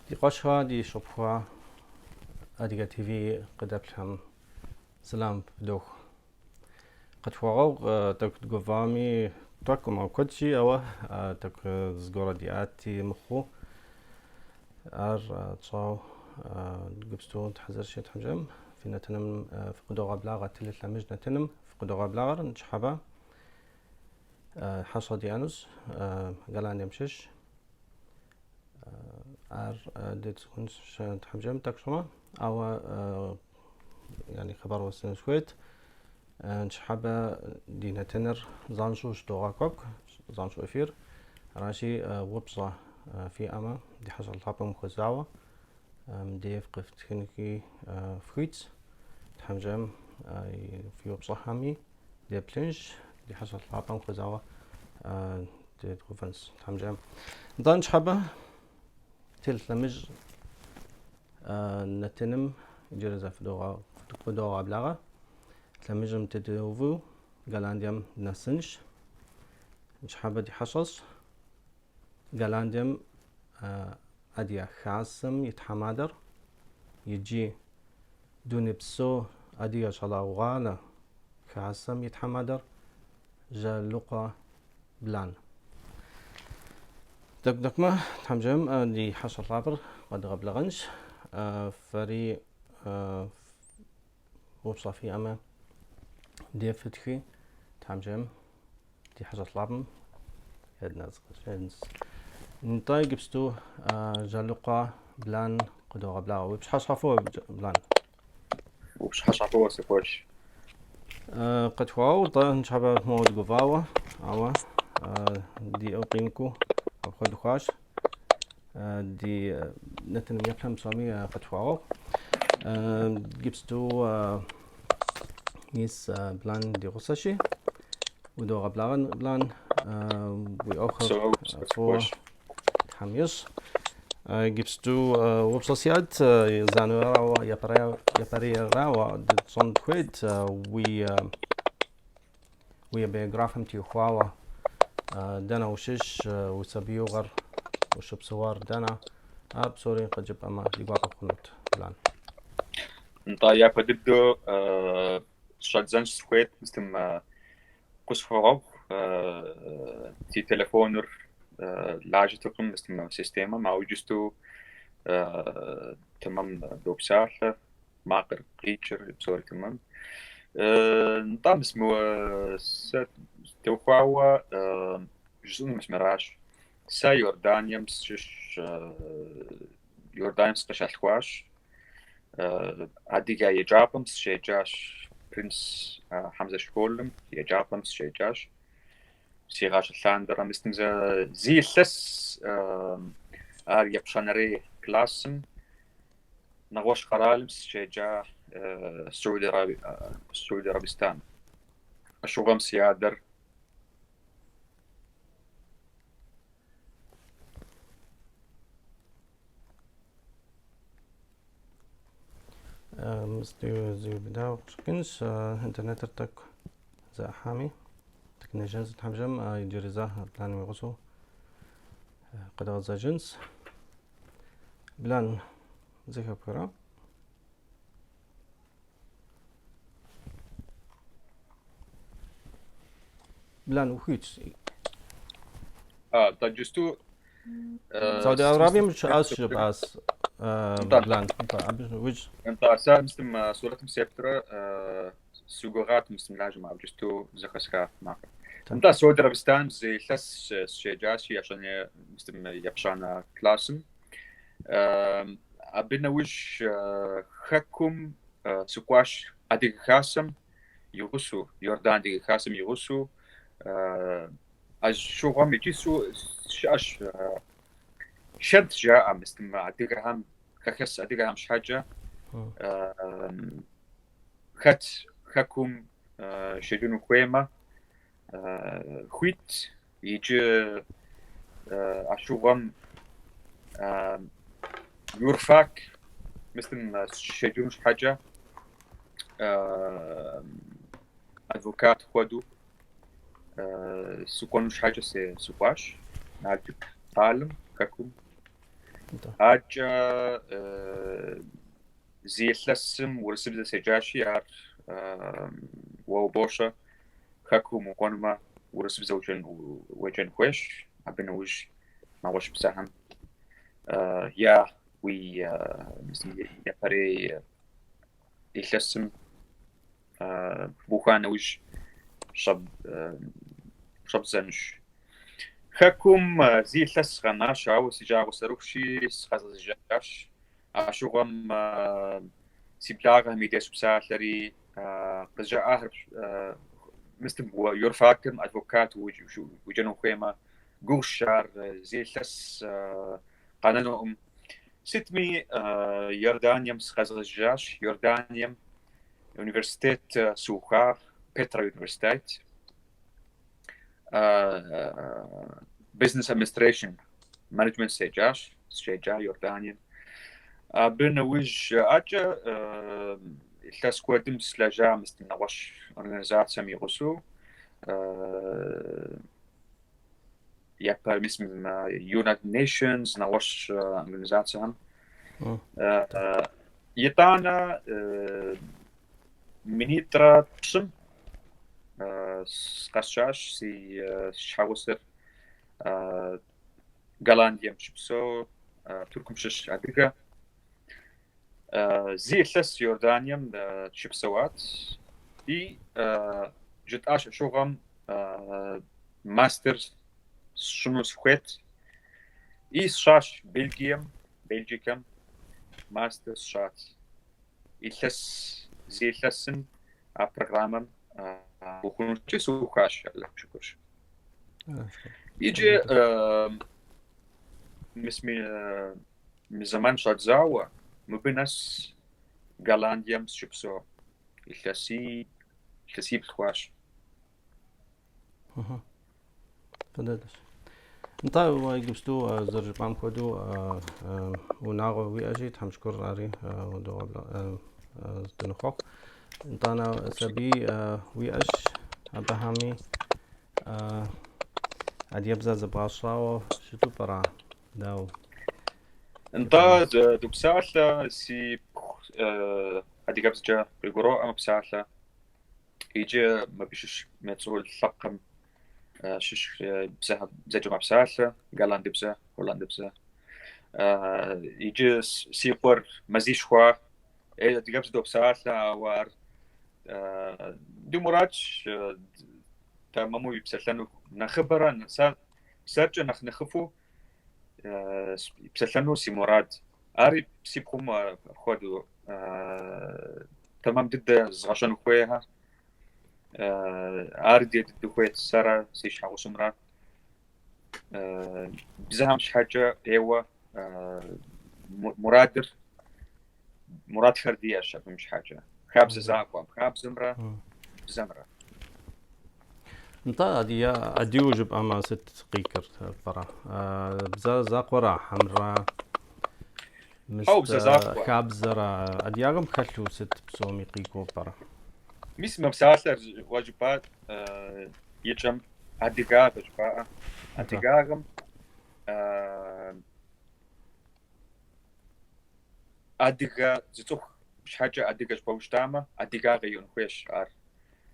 Ди къуэшхэ, ди шыпхъухэ, Адыгэ ТВ къыдэплъхэм сэлам фыдох. Къытхуагъэгъу тӏэкӏу дгувами, тӏэкӏум ауэ куэдщи, ауэ тӏэкӏу зыгуэрэ диӏати мыхъуу, ар тщӏауэ иджыпсту дыхьэзырщи Тхьэм жиӏэм, фи нэтыным фыкъыдогъэблагъэ, Телелъэмыж нэтыным фыкъыдогъэблагъэр ныщхьэбэ хьэщӏэ диӏэнущ Голландием щыщ. Ар дытцӏыхунщ Тхьэм жиӏэм тӏэкӏу щӏэмэ, ауэ яни хъыбар уэстыну сыхуейт. Ныщхьэбэ ди нэтыныр занщӏэу щыдогъэкӏуэкӏ, занщӏэу эфир. Аращи, упщӏэ фиӏэмэ, ди хьэщӏэ лъапӏэм хуэзауэ, мыбдеж къыфтхынуи фхуитщ. Тхьэм жиӏэм фи упщӏэхэми деплъынщ, ди хьэщӏэ лъапӏэм хуэзауэ дедгъэувэнщ Тхьэм жиӏэм. Нтӏэ, ныщхьэбэ Телелъэмыж нэтыным иджыри зэ фыкъыдогъэблагъэ. Лъэмыжым тедоувэу Голландием дынэсынщ. Ныщхьэбэ ди хьэщӏэщ. Голландием Адыгэ Хасэм и тхьэмадэр иджы Дунейпсо Адыгэ щӏалэгъуалэ Хасэм и тхьэмадэр Жьэлыкъуэ Блан. Тӏэкӏу дэкӏмэ, Тхьэм жиӏэм ди хьэщӏэ лъапӏэр къэдгъэблэгъэнщ. Фэри упщӏэ фиӏэмэ, мыбдеж фытхи, Тхьэм жиӏэм ди хьэщӏэ лъапӏэм еднэзгъэжынщ. Нтӏэ, иджыпсту Жьэлыкъуэ Блан къыдогъэблагъэ. Уи пщыхьэщхьэ фӏыуэ, Блан. Уи пщыхьэщхьэ фӏыуэ, Сэхуэщ. Къытхуэгъэгъу, нтӏэ, ныщхьэбэ моуэ дыгувауэ, ауэ ди ӏэ къимыкӏыу апхуэдэу хъуащ. Ди нэтыным еплъхэм псоми къытхуагъэгъу. Иджыпсту мис Блан ди гъусэщи, удогъэблагъэ, Блан, уи ӏуэхур фӏыуэ Тхьэм ищӏ. Иджыпсту упщӏэ сиӏэт, езанэрауэ, япэрейрауэ дытщӏэн хуейт уи уи биографием теухуауэ. Дэнэ ущыщ, уи сабиигъуэр, ущыпсэуар дэнэ? Ар псори къыджепӏэмэ, ди гуапэ хъунут, Блан. Нтӏэ, япэ дыдэу щӏэдзэнщ сыхуейт, мыстым къысхуэгъэгъу си телефоныр лажьэтэкъым мыстым системэм, ауэ иджысту тэмэм допсалъэ, макъыр къикӏыр псори тэмэм. Нтӏэ, мис мы сэ теухуауэ жысӏэну мис мыращ. Сэ Иорданием сыщыщ, Иорданием сыкъыщалъхуащ. Адыгэ еджапӏэм сыщеджащ, Принц Хьэмзэ школым еджапӏэм сыщеджащ. Си гъащӏэ лъандэрэ мыстым зэ зы илъэс ар епщӏанэрей классым нэгъуэщӏ къэралым сыщеджа Сауди Арабистан. Ащыгъуэм си адэр Зиубыдауэ къыщӏэкӏынщ интернетыр тӏэкӏу зэӏыхьами, тыкнэжынщ Тхьэм жиӏэм иджыри зэ Бланым и гъусэу къыдгъэзэжынщ. Блан зэхэпхрэ? Блан ухуитщ. А, иджысту Сауди Аравием щыӏащ жыпӏащ Блан. Нтӏэ, абы уикӏ. Нтӏэ, сэ мыстым сурэтым сеплърэ си гугъат мыстым лажьэм, ауэ иджысту зэхэсха макъыр. Нтӏэ, Сауди Арабистаным зы илъэс сыщеджащи, ещанэ мыстым епщӏанэ классым. Абы нэужь хэкум сыкӏуащ Адыгэ Хасэм и гъусэу, Иордан Адыгэ Хасэм и гъусэу. Ащыгъуэм икӏи щыӏэщ шэнт жаӏэ мыстым адыгэхэм, хэхэс адыгэхэм щхьэкӏэ хэт хэкум щеджэну хуеймэ, хуит иджы ащыгъуэм юрфак мыстым щеджэну щхьэкӏэ адвокат хуэдэу сыкӏуэну щхьэкӏэ сыкӏуащ Налшык къалэм, хэкум. Адэкӏэ зы илъэсым урысыбзэ седжащи, ар уэ убощӏэ, хэкум укӏуэнумэ, урысыбзэ уеджэн хуейщ, абы нэужь нэгъуэщӏ бзэхэм я уи япэрей илъэсым буха нэужь щӏэбдзэнущ. Хэкум зы илъэс къэнащ, ауэ си жагъуэ зэрыхъущи, сыкъэзгъэзэжащ. Ащыгъуэм си благъэхэм и деж сыпсалъэри, къызжаӏахэр мыстым юрфакым адвокат уеджэну хуеймэ, гугъущ ар, зы илъэс къэнэнукъым. Сытми, Иорданием сыкъэзгъэзэжащ. Иорданием университет сыуха, Петра университет. Business Administration, Management седжащ, сыщеджа Иорданием. Абы нэужь адэкӏэ илъэс куэдым сылэжьа мыстым нэгъуэщӏ организацэм и гъусэу. Япэ мис United Nations, нэгъуэщӏ организацэхэм. Итӏанэ минитӏрэ пщӏым къэсшащ си щхьэгъусэр Голландием щыпсэу, Тыркум щыщ адыгэ. Зы илъэс Иорданием щыпсэуат и жытӏащ ащыгъуэм мастер сщӏыну сыхуейт. И сщӏащ Бельгием, Бельджикэм мастер сщӏат. Илъэс, зы илъэсым а программэм бухынущи сыухащ, Алыхьым шыкурщ. Иджы мис мы зэман щӏэдзауэ мыбы нэс Голландием сыщыпсэу илъэси, илъэсиплӏ хъуащ. Фӏы дыдэщ. Нтӏэ, уэ иджыпсту зэрыжыпӏам хуэдэу унагъуэ уиӏэщи, Тхьэм шыкур ари дынохъуэхъу. Нтӏанэ сабий уиӏэщ, абыхэми адыгэбзэ зэбгъэщӏауэ щыту пӏэрэ? Дауэ? Нтӏэ, допсалъэ, си пхъу адыгэбзэкӏэ къыгуроӏуэ мэпсалъэ. Иджы мыбы щыщ мыцӏыху лъэпкъым щыщ бзэкӏэ мэпсалъэ, голландыбзэ, холландыбзэ. Иджы си къуэр мазищ хъуа, адыгэбзэ допсалъэ, ауэ ар ди мурадщ тэмэму ипсэлъэну нэхъыбэрэ, сэ сэркӏэ нэхъ нэхъыфӏу ипсэлъэну си мурад. Ари си пхъум апхуэдэу тэмэм дыдэ згъэщӏэну хуейхэр. Ар ди дыхуейт сэрэ си щхьэгъусэмрэ. Бзэхэм щхьэкӏэ ӏейуэ мурадыр, мурадхэр диӏэщ абым щхьэкӏэ. Хабзэ закъуэм, хабзэмрэ бзэмрэ. Нтӏэ, адыгэу жыпӏэмэ, сыт къикӏыр пӏэрэ? Бзэ закъуэра хьэмрэ Хьэуэ, бзэ закъуэ. Хабзэра? Адыгагъэм хэлъу сыт псоми къикӏыу пӏэрэ? Мис мы псалъэр уэ жыпӏа и кӏэм адыгагъэ жыпӏаӏэ. Адыгагъэм адыгэ зы цӏыху щхьэкӏэ адыгэ жыпӏэу щытамэ, адыгагъэ иӏэн хуейщ ар.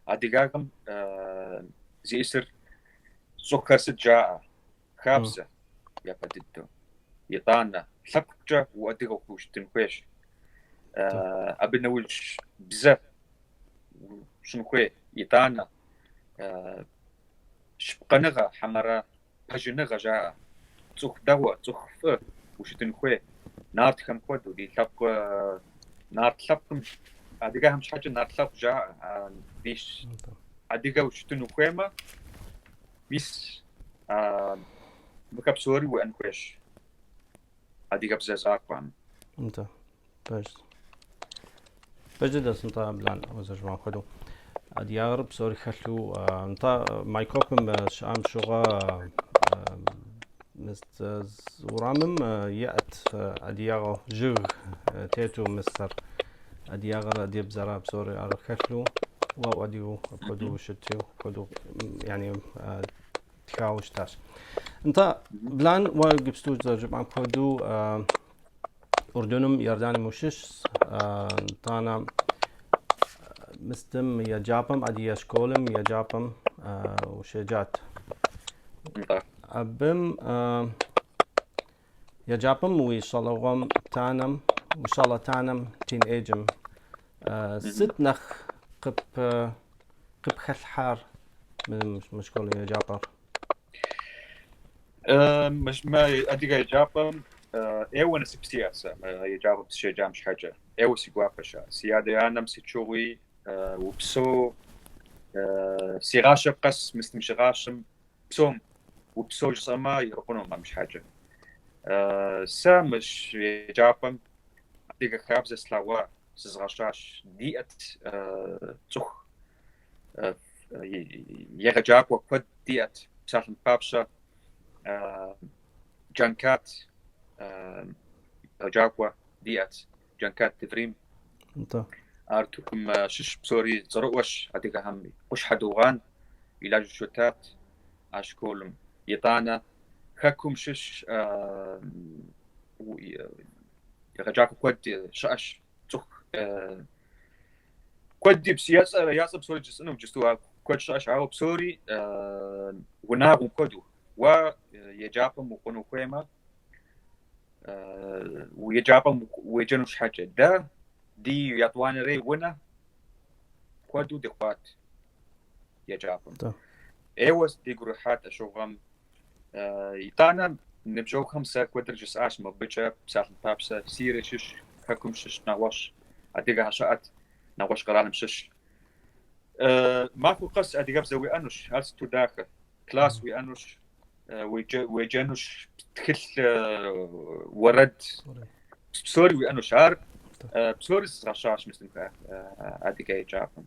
Адыгагъэм зиӏысыр цӏыхухэр сыт жаӏэ? Хабзэ, япэ дыдэу. Итӏанэ, лъэпкъкӏэ уадыгэу ущытын хуейщ. Абы нэужь бзэ пщӏын хуей. Итӏанэ, щыпкъэныгъэ хьэмэрэ пэжыныгъэ жаӏэ. Цӏыху дэгъуэ, цӏыху фӏы ущытын хуей. Нартхэм хуэдэу, ди лъэпкъ, нарт лъэпкъым, адыгэхэм щхьэкӏэ нарт лъэпкъ жаӏэ. Мис адыгэ ущытын ухуеймэ, мис мыхэр псори уиӏэн хуейщ. Адыгэбзэ закъуэм. Нтӏэ, пэжщ. Пэж дыдэщ, нтӏэ, Блан, узэрыжыпӏам хуэдэу. Адыгагъэр псори хэлъу, нтӏэ, Майкопым щыӏам щыгъуэ уэрамым иӏэт адыгагъэ жыг тету мысэр. Адыгагъэр адыгэбзэра псори ар хэлъу, уэ уадыгэу апхуэдэу щыту, апхуэдэу, яни, тхауэ щытащ. Нтӏэ, Блан, уэ иджыпсту зэрыжыпӏам хуэдэу Урдуным, Иорданием ущыщщ, нтӏанэ мыстым еджапӏэм, адыгэ школым еджапӏэм ущеджат. Нтӏэ. Абым еджапӏэм уи щӏалэгъуэм танэм, уи щӏалэтанэм, тинейджым, сыт нэхъ къыпхэлъхьар мы школым еджапӏэр? Мы адыгэ еджапӏэм ӏейуэ насып сиӏэт сэ, мы еджапӏэм сыщеджам щхьэкӏэ. ӏейуэ си гуапэщ ар. Си адэ-анэм сыт щыгъуи упсэу, си гъащӏэ къэс мыстым си гъащӏэм псом упсэу жысӏэмэ ирикъунукъым абы щхьэкӏэ. Сэ мы еджапӏэм адыгэ хабзэ слъэгъуа, сызгъэщӏащ. Диӏэт цӏыху егъэджакӏуэ куэд диӏэт, псалъэм папщӏэ, Джанкат егъэджакӏуэ диӏэт, Джанкат Деврим. Ар Тыркум щыщ псори цӏэрыӏуэщ адыгэхэм. Къущхьэ Догъан и лажьэу щытат а школым. Итӏанэ хэкум щыщ егъэджакӏуэ куэд щыӏэщ, цӏыху Куэди я цӏэ псори жысӏэну иджысту ар куэд щыӏэщ, ауэ псори унагъуэм хуэдэу. Уэ еджапӏэм укӏуэну хуеймэ, еджапӏэм уеджэну щхьэкӏэ. Дэ ди етӏуанэрей унэ хуэдэу дыхъуат еджапӏэм. ӏейуэ дигу ирихьат ащыгъуэм. Итӏанэ ныбжьэгъухэм сэ куэдыр жысӏащ мобыкӏэ, псалъэм папщӏэ, Сирие щыщ, хэкум щыщ нэгъуэщӏ адыгэхэр щыӏэт, нэгъуэщӏ къэралым щыщ. Махуэ къэс адыгэбзэ уиӏэнущ, ар сыту дахэ. Класс уиӏэнущ, уеджэнущ, тхылъ, уэрэд, псори уиӏэнущ. Ар псори зызгъэщащ мыстым адыгэ еджапӏэм.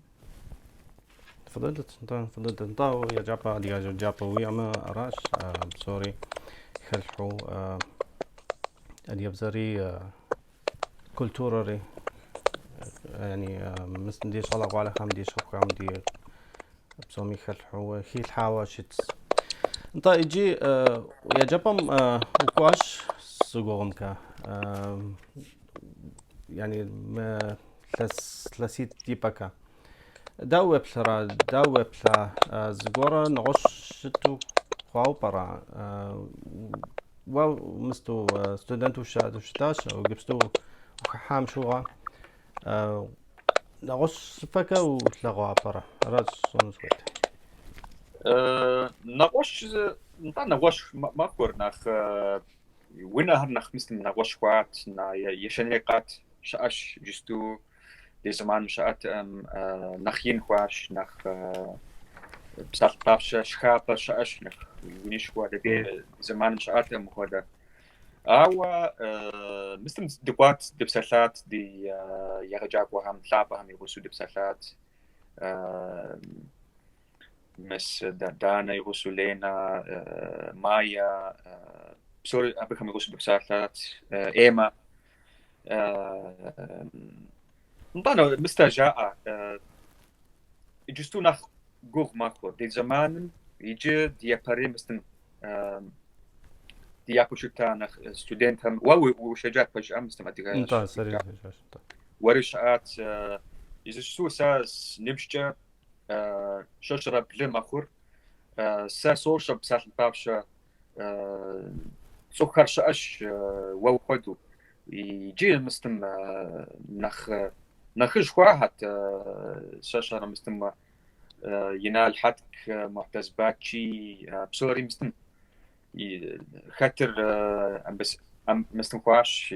Фӏы дыдэт, нтӏэ, фӏы дыдэт. Нтӏэ, еджапӏэ, адыгэ еджапӏэ уиӏэмэ, аращ, псори хэлъхьу адыгэбзэри, культурэри, яни мыс ди щӏалэгъуалэхэм, ди щӏыхухэм, ди псоми хэлъхьу, хилъхьауэ щытщ. Нтӏэ, иджы еджапӏэм укӏуащ сыгугъэмкэ. Яни мы илъэситӏ ипэкэ. Дауэ уеплърэ, дауэ уеплъа, зыгуэрэ нэгъуэщӏ щыту хъуауэ пӏэрэ? Уэ мысту студенту щытащ, иджыпсту ухыхьам щыгъуэ нэгъуэщӏ щӏыпӏэкӏэ улъэгъуа пӏэрэ? Аращ сщӏэну сыхуейт. Нэгъуэщӏ, нтӏэ, нэгъуэщӏ мэхъур, нэхъ унэхэр нэхъ мыстым нэгъуэщӏ хъуат, ещанэрей къат щыӏэщ иджысту. Ди зэманым щыӏэтэкъым, нэхъ ин хъуащ, нэхъ псалъэм папщӏэ шхапӏэ щыӏэщ, нэхъ унэшхуэ дэ ди зэманым щыӏэтэкъым апхуэдэ. Ауэ мыстым дыкӏуат, дыпсэлъат, ди егъэджакӏуэхэм, лъапӏэхэм и гъусэу дыпсэлъат. Мис Данэ и гъусэу, Ленэ, Майя, псори абыхэм и гъусэу дыпсэлъат, Эммэ. Нтӏэ, мыстэ жаӏэ, иджысту нэхъ гугъу мэхъур. Ди зэманым иджы ди япэрей мыстым ди япэу щыта нэхъ студентхэм, уэ ущеджат пэжӏэ мыстым адыгэ Нтӏэ, сэри седжащ, нтӏэ. Уэри щыӏат. Иджысту сэ ныбжькӏэ 22 мэхъур. Сэ сощӏэ псалъэм папщӏэ Цӏыхухэр щыӏэщ уэ ухуэдэу. Иджы мыстым нэхъ нэхъыжь хуахэт сэ сщӏэрэ мыстым Инал Хьэтк, Мухьтэз Батчи, псори мыстым хэтыр мыстым хуащ,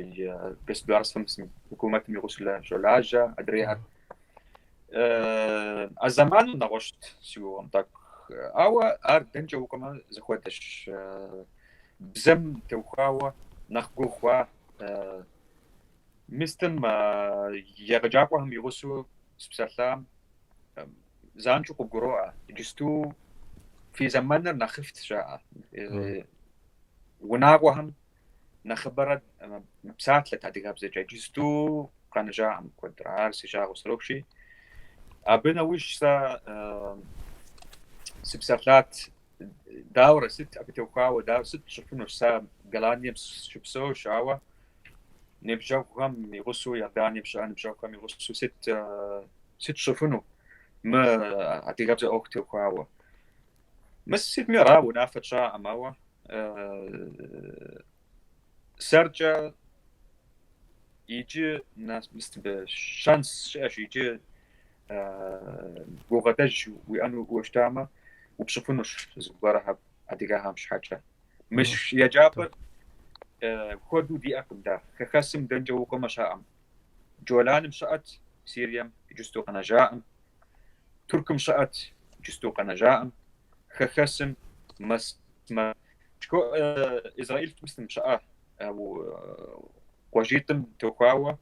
государствэм мыстым хукумэтым и гъусэу щолажьэ, адрейхэр. А зэманым нэгъуэщӏт си гугъэм тӏэкӏу. Ауэ ар дэнкӏэ укӏуэмэ зэхуэдэщ. Бзэм теухуауэ нэхъ гугъу хъуа. Мыстым егъэджакӏуэхэм и гъусэу сыпсэлъам занщӏэу къыбгуроӏуэ. Иджысту фи зэманыр нэхъыфӏт, жаӏэ. Унагъуэхэм Нэхъыбэрэ псалъэт адыгэбзэкӏэ, иджысту къэнэжаӏым куэдрэ, ар си жагъуэ зэрыхъущи. Абы нэужь сэ сыпсэлъат Дауэрэ, сыт абы теухуауэ, дауэ, сыт тщӏыфыну? Сэ Голландием сыщыпсэущ, ауэ ныбжьэгъухэм и гъусэу, Иорданием щыӏэ ныбжьэгъухэм и гъусэу сыт сыт тщӏыфыну мы адыгэбзэ ӏуэху теухуауэ? Мыс сытми ара унафэ тщӏаӏым, ауэ сэркӏэ иджы шанс щыӏэщ, иджы гугъэдэж уиӏэну ущытамэ, упщӏыфынущ зыгуэрхэм адыгэхэм щхьэкӏэ. Мы еджапӏэр хуэдэу диӏэкъым дэ, хэхэсым дэнкӏэ укӏуэмэ щыӏэкъым. Джоланым щыӏэт, Сирием иджысту къэнэжаӏым. Тыркум щыӏэт, иджысту къэнэжаӏым. Хэхэсым Израиль мыстым щыӏэ къуажитӏым теухуауэ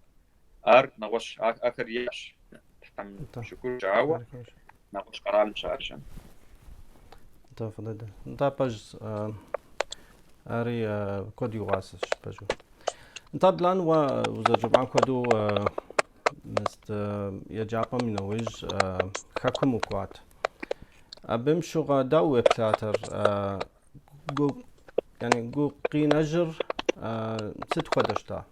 ар нэгъуэщӏ ахэр иӏэщ. Тхьэм шыкуркӏэ, ауэ нэгъуэщӏ къэралым щыӏэщ. Нтӏэ, фӏы дыдэ. Нтӏэ, пэжщ. Ари куэд и уасэщ, пэжу. Нтӏэ, Блан, уэ узэрыжыпӏам хуэдэу мыст еджапӏэм и нэужь хэкум укӏуат. Абым щыгъуэ дауэ уеплъатэр? Гу, яни гукъинэжыр сыт хуэдэ щыта?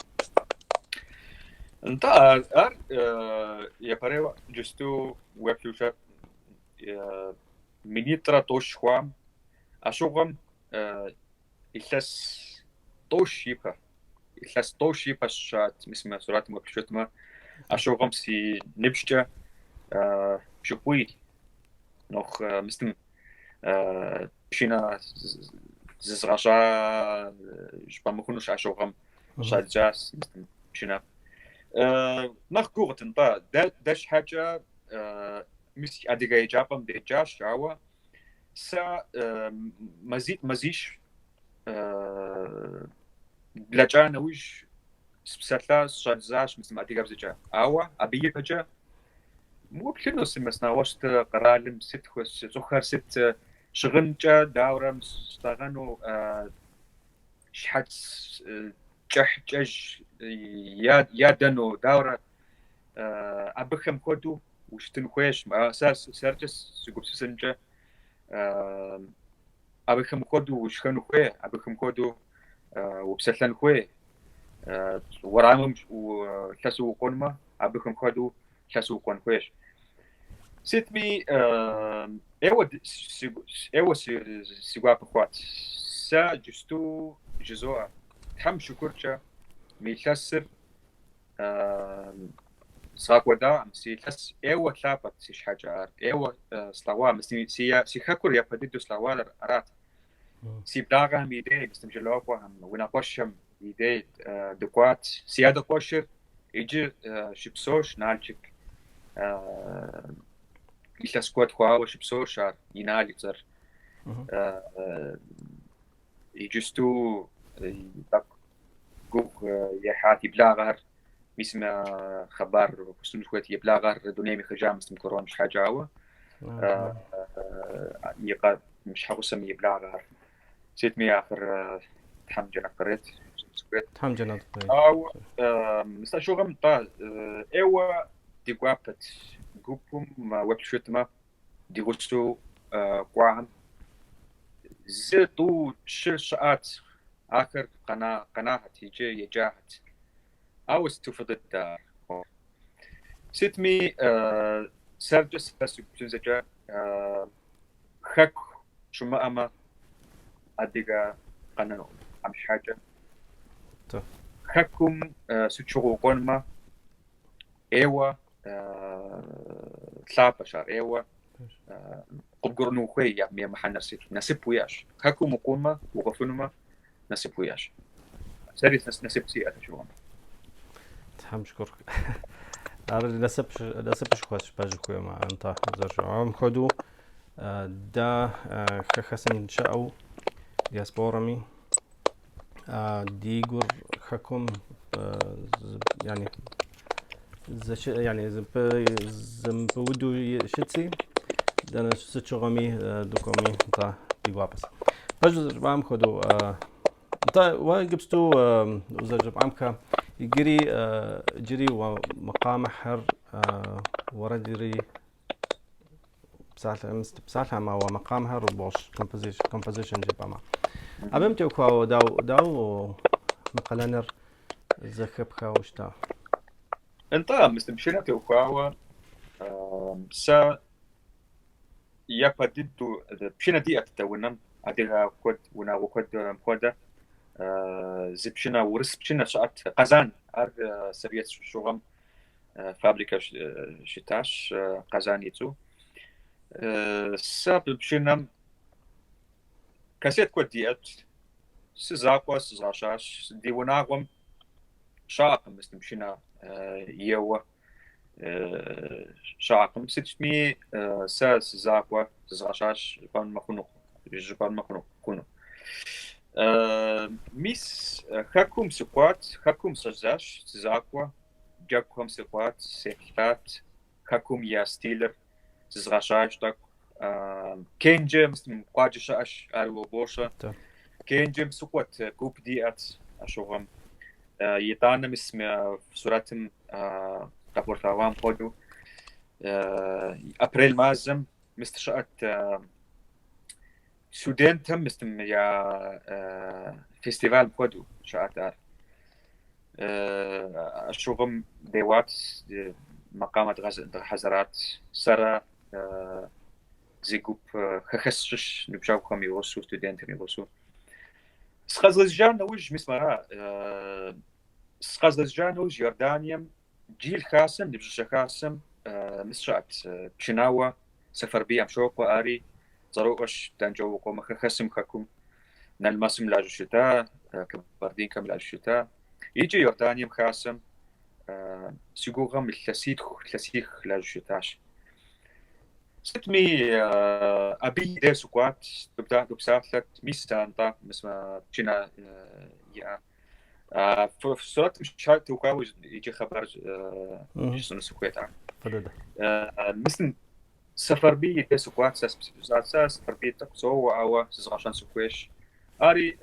Нтӏэ, ар япэрейуэ иджысту уеплъу минитӏрэ тӏощӏ хъуам, а щыгъуэм илъэс тӏощӏ ипэ, илъэс тӏощӏ ипэ сщат, мис мы сурэтым уеплъу щытмэ, а щыгъуэм си ныбжькӏэ пщыкӏуий нэхъ мыстым пшынэ зызгъэщӏа жыпӏэ мыхъунущ а щыгъуэм щӏэдзащ мыстым пшынэ. Нэхъ гугъут, нтӏэ, дэ щхьэкӏэ мис адыгэ еджапӏэм деджащ, ауэ сэ мазитӏ мазищ блэкӏа нэужь спсэлъа щӏэдзащ мыстым адыгэбзэкӏэ. Ауэ абы ипэкӏэ уеплъыну мис нэгъуэщӏ къэралым сыт цӏыхухэр сыт щыгъынкӏэ дауэрэ щытӏэгъэну щхьэц кӏыхь кӏэщӏ ядэну дауэрэ абыхэм хуэдэу ущытын хуейщ. Сэ сэркӏэ сыгупсысынкӏэ абыхэм хуэдэу ушхэну хуей, абыхэм хуэдэу упсэлъэн хуей. Уэрамым лъэсу укӏуэнумэ, абыхэм хуэдэу лъэсу укӏуэн хуейщ. Сытми, ӏейуэ си гуапэ хъуат. Сэ иджысту жызоӏэ, Тхьэм шыкуркӏэ мы илъэсыр згъэкӏуэдаӏым. Си илъэс ӏейуэ лъапӏэт си щхьэкӏэ ар, ӏейуэ слъэгъуа. Си хэкур япэ дыдэу слъэгъуар арат. Си благъэхэм и дей, мыстым Жылокъуэхэм, унэкъуэшхэм и дей дыкӏуат. Си адэ къуэшыр иджы щыпсэущ Налшык. Илъэс куэд хъуауэ щыпсэущ ар, Инал и цӏэр. Иджысту тӏэкӏу гугъу ехьат и благъэхэр. Мис мы хъыбар хущтыну сыхуейт, и благъэр дунейм ехыжа мыстым коронэм щхьэкӏэ, ауэ и щхьэгъусэм и благъэхэр. Сытми ахэр Тхьэм джэнэт кърет, сыхуейт. Тхьэм джэнэт кърет. Ауэ мис а щыгъуэм нтӏэ, ӏейуэ ди гуапэт гупым уеплъу щытмэ, ди гъусэу кӏуахэм зы, тӏу, щы щыӏат, ахэр къэнахэт икӏи еджахэт. Ауэ сыту фӏы дыдэ ар. Сытми, сэркӏэ сэ сыгупсысэкӏэ хэку щымыӏэмэ, адыгэ къэнэнукъым абы щхьэкӏэ. Хэкум сыт щыгъуэ укӏуэнумэ, ӏейуэ лъапӏэщ ар, ӏейуэ къыбгурыӏуэну ухуей я мыхьэнэр сыт, насып уиӏэщ. Хэкум укӏуэмэ, укӏуэфынумэ, насып уиӏэщ. Сэри насып сиӏэт а щыгъуэм. Тхьэм шыкур. Ар насыпышхуэщ пэжу хуеймэ, нтӏэ, зэрыжаӏам хуэдэу дэ хэхэсым щыӏэу диаспорэми ди гур хэкум яни яни зэмыпыуду щытси, дэнэ сыт щыгъуэми дыкӏуэми, нтӏэ, ди гуапэщ. Пэжу зэрыжыпӏам хуэдэу, нтӏэ, уэ иджыпсту узэрыжыпӏамкэ, иджыри иджыри уэ макъамэхэр уэрэдри Псалъэ, псалъэм, ауэ макъамхэр убощӏ, composition жыпӏэмэ. Абым теухуауэ дауэ мы къалэныр зэхэпхауэ щыта? Нтӏэ, мис пшынэм теухуауэ сэ япэ дыдэу пшынэ диӏэт дэ унэм, адыгэ куэд, унагъуэ куэд хуэдэ. Зы пшынэ, урыс пшынэ щыӏэт, Къэзан, ар совет щыгъуэм фабрикэ щытащ, Къэзан и цӏэу. Сэ абы пшынэм кассет куэд диӏэт, сызакъуэ сызгъэщащ. Ди унагъуэм щыӏэкъым мис пшынэ еуэ щыӏэкъым. Сытми сэ сызакъуэ сызгъэщащ жыпӏэнмэ хъуну, жыпӏэнмэ хъуну, хъуну. Мис хэкум сыкӏуат, хэкум сыщӏэздзащ сызакъуэ, джэгухэм сыкӏуат, сеплъат, хэкум я стилыр зызгъэщащ тӏэкӏу. Кенджэ къуаджэ щыӏэщ, ар уэ бощӏэ. Кенджэм сыкӏуэт, гуп диӏэт ащыгъуэм. Итӏанэ мис сурэтым къэбгъэлъэгъуам хуэдэу апрель мазэм мис щыӏэт студентхэм мис я фестиваль хуэдэу щыӏэт ар. Ащыгъуэм деуат, макъамэ дгъэхьэзырат. Сэрэ зы гуп хэхэс щыщ ныбжьэгъухэм и гъусэу, студентхэм и гъусэу. Сыкъэзгъэзэжа нэужь, мис мара, сыкъэзгъэзэжа нэужь Иорданием Джил хасэм, ныбжьыщӏэ хасэм мис щыӏэт пшынауэ Сэфарбий Амщокъуэ, ари цӏэрыӏуэщ дэнкӏэ укӏуэмэ хэхэсым хэкум Налмэсым лажьэу щыта, Кабардинкэм лажьэу щыта. Иджы Иорданием хасэм си гугъэм илъэситху, илъэсих лажьэу щытащ. Сытми, абы и деж сыкӏуат, дупсалъэт, мис нтӏэ, мис пшынэ иӏэ. Сурэтым теухуауэ иджы хъыбар жысӏэну сыхуейт ар. Мис Сэфарбий и деж сыкӏуат, сэ жысӏат, сэ Сэфарбий тӏэкӏу соуэ, ауэ зызгъэщэн сыхуейщ. Ари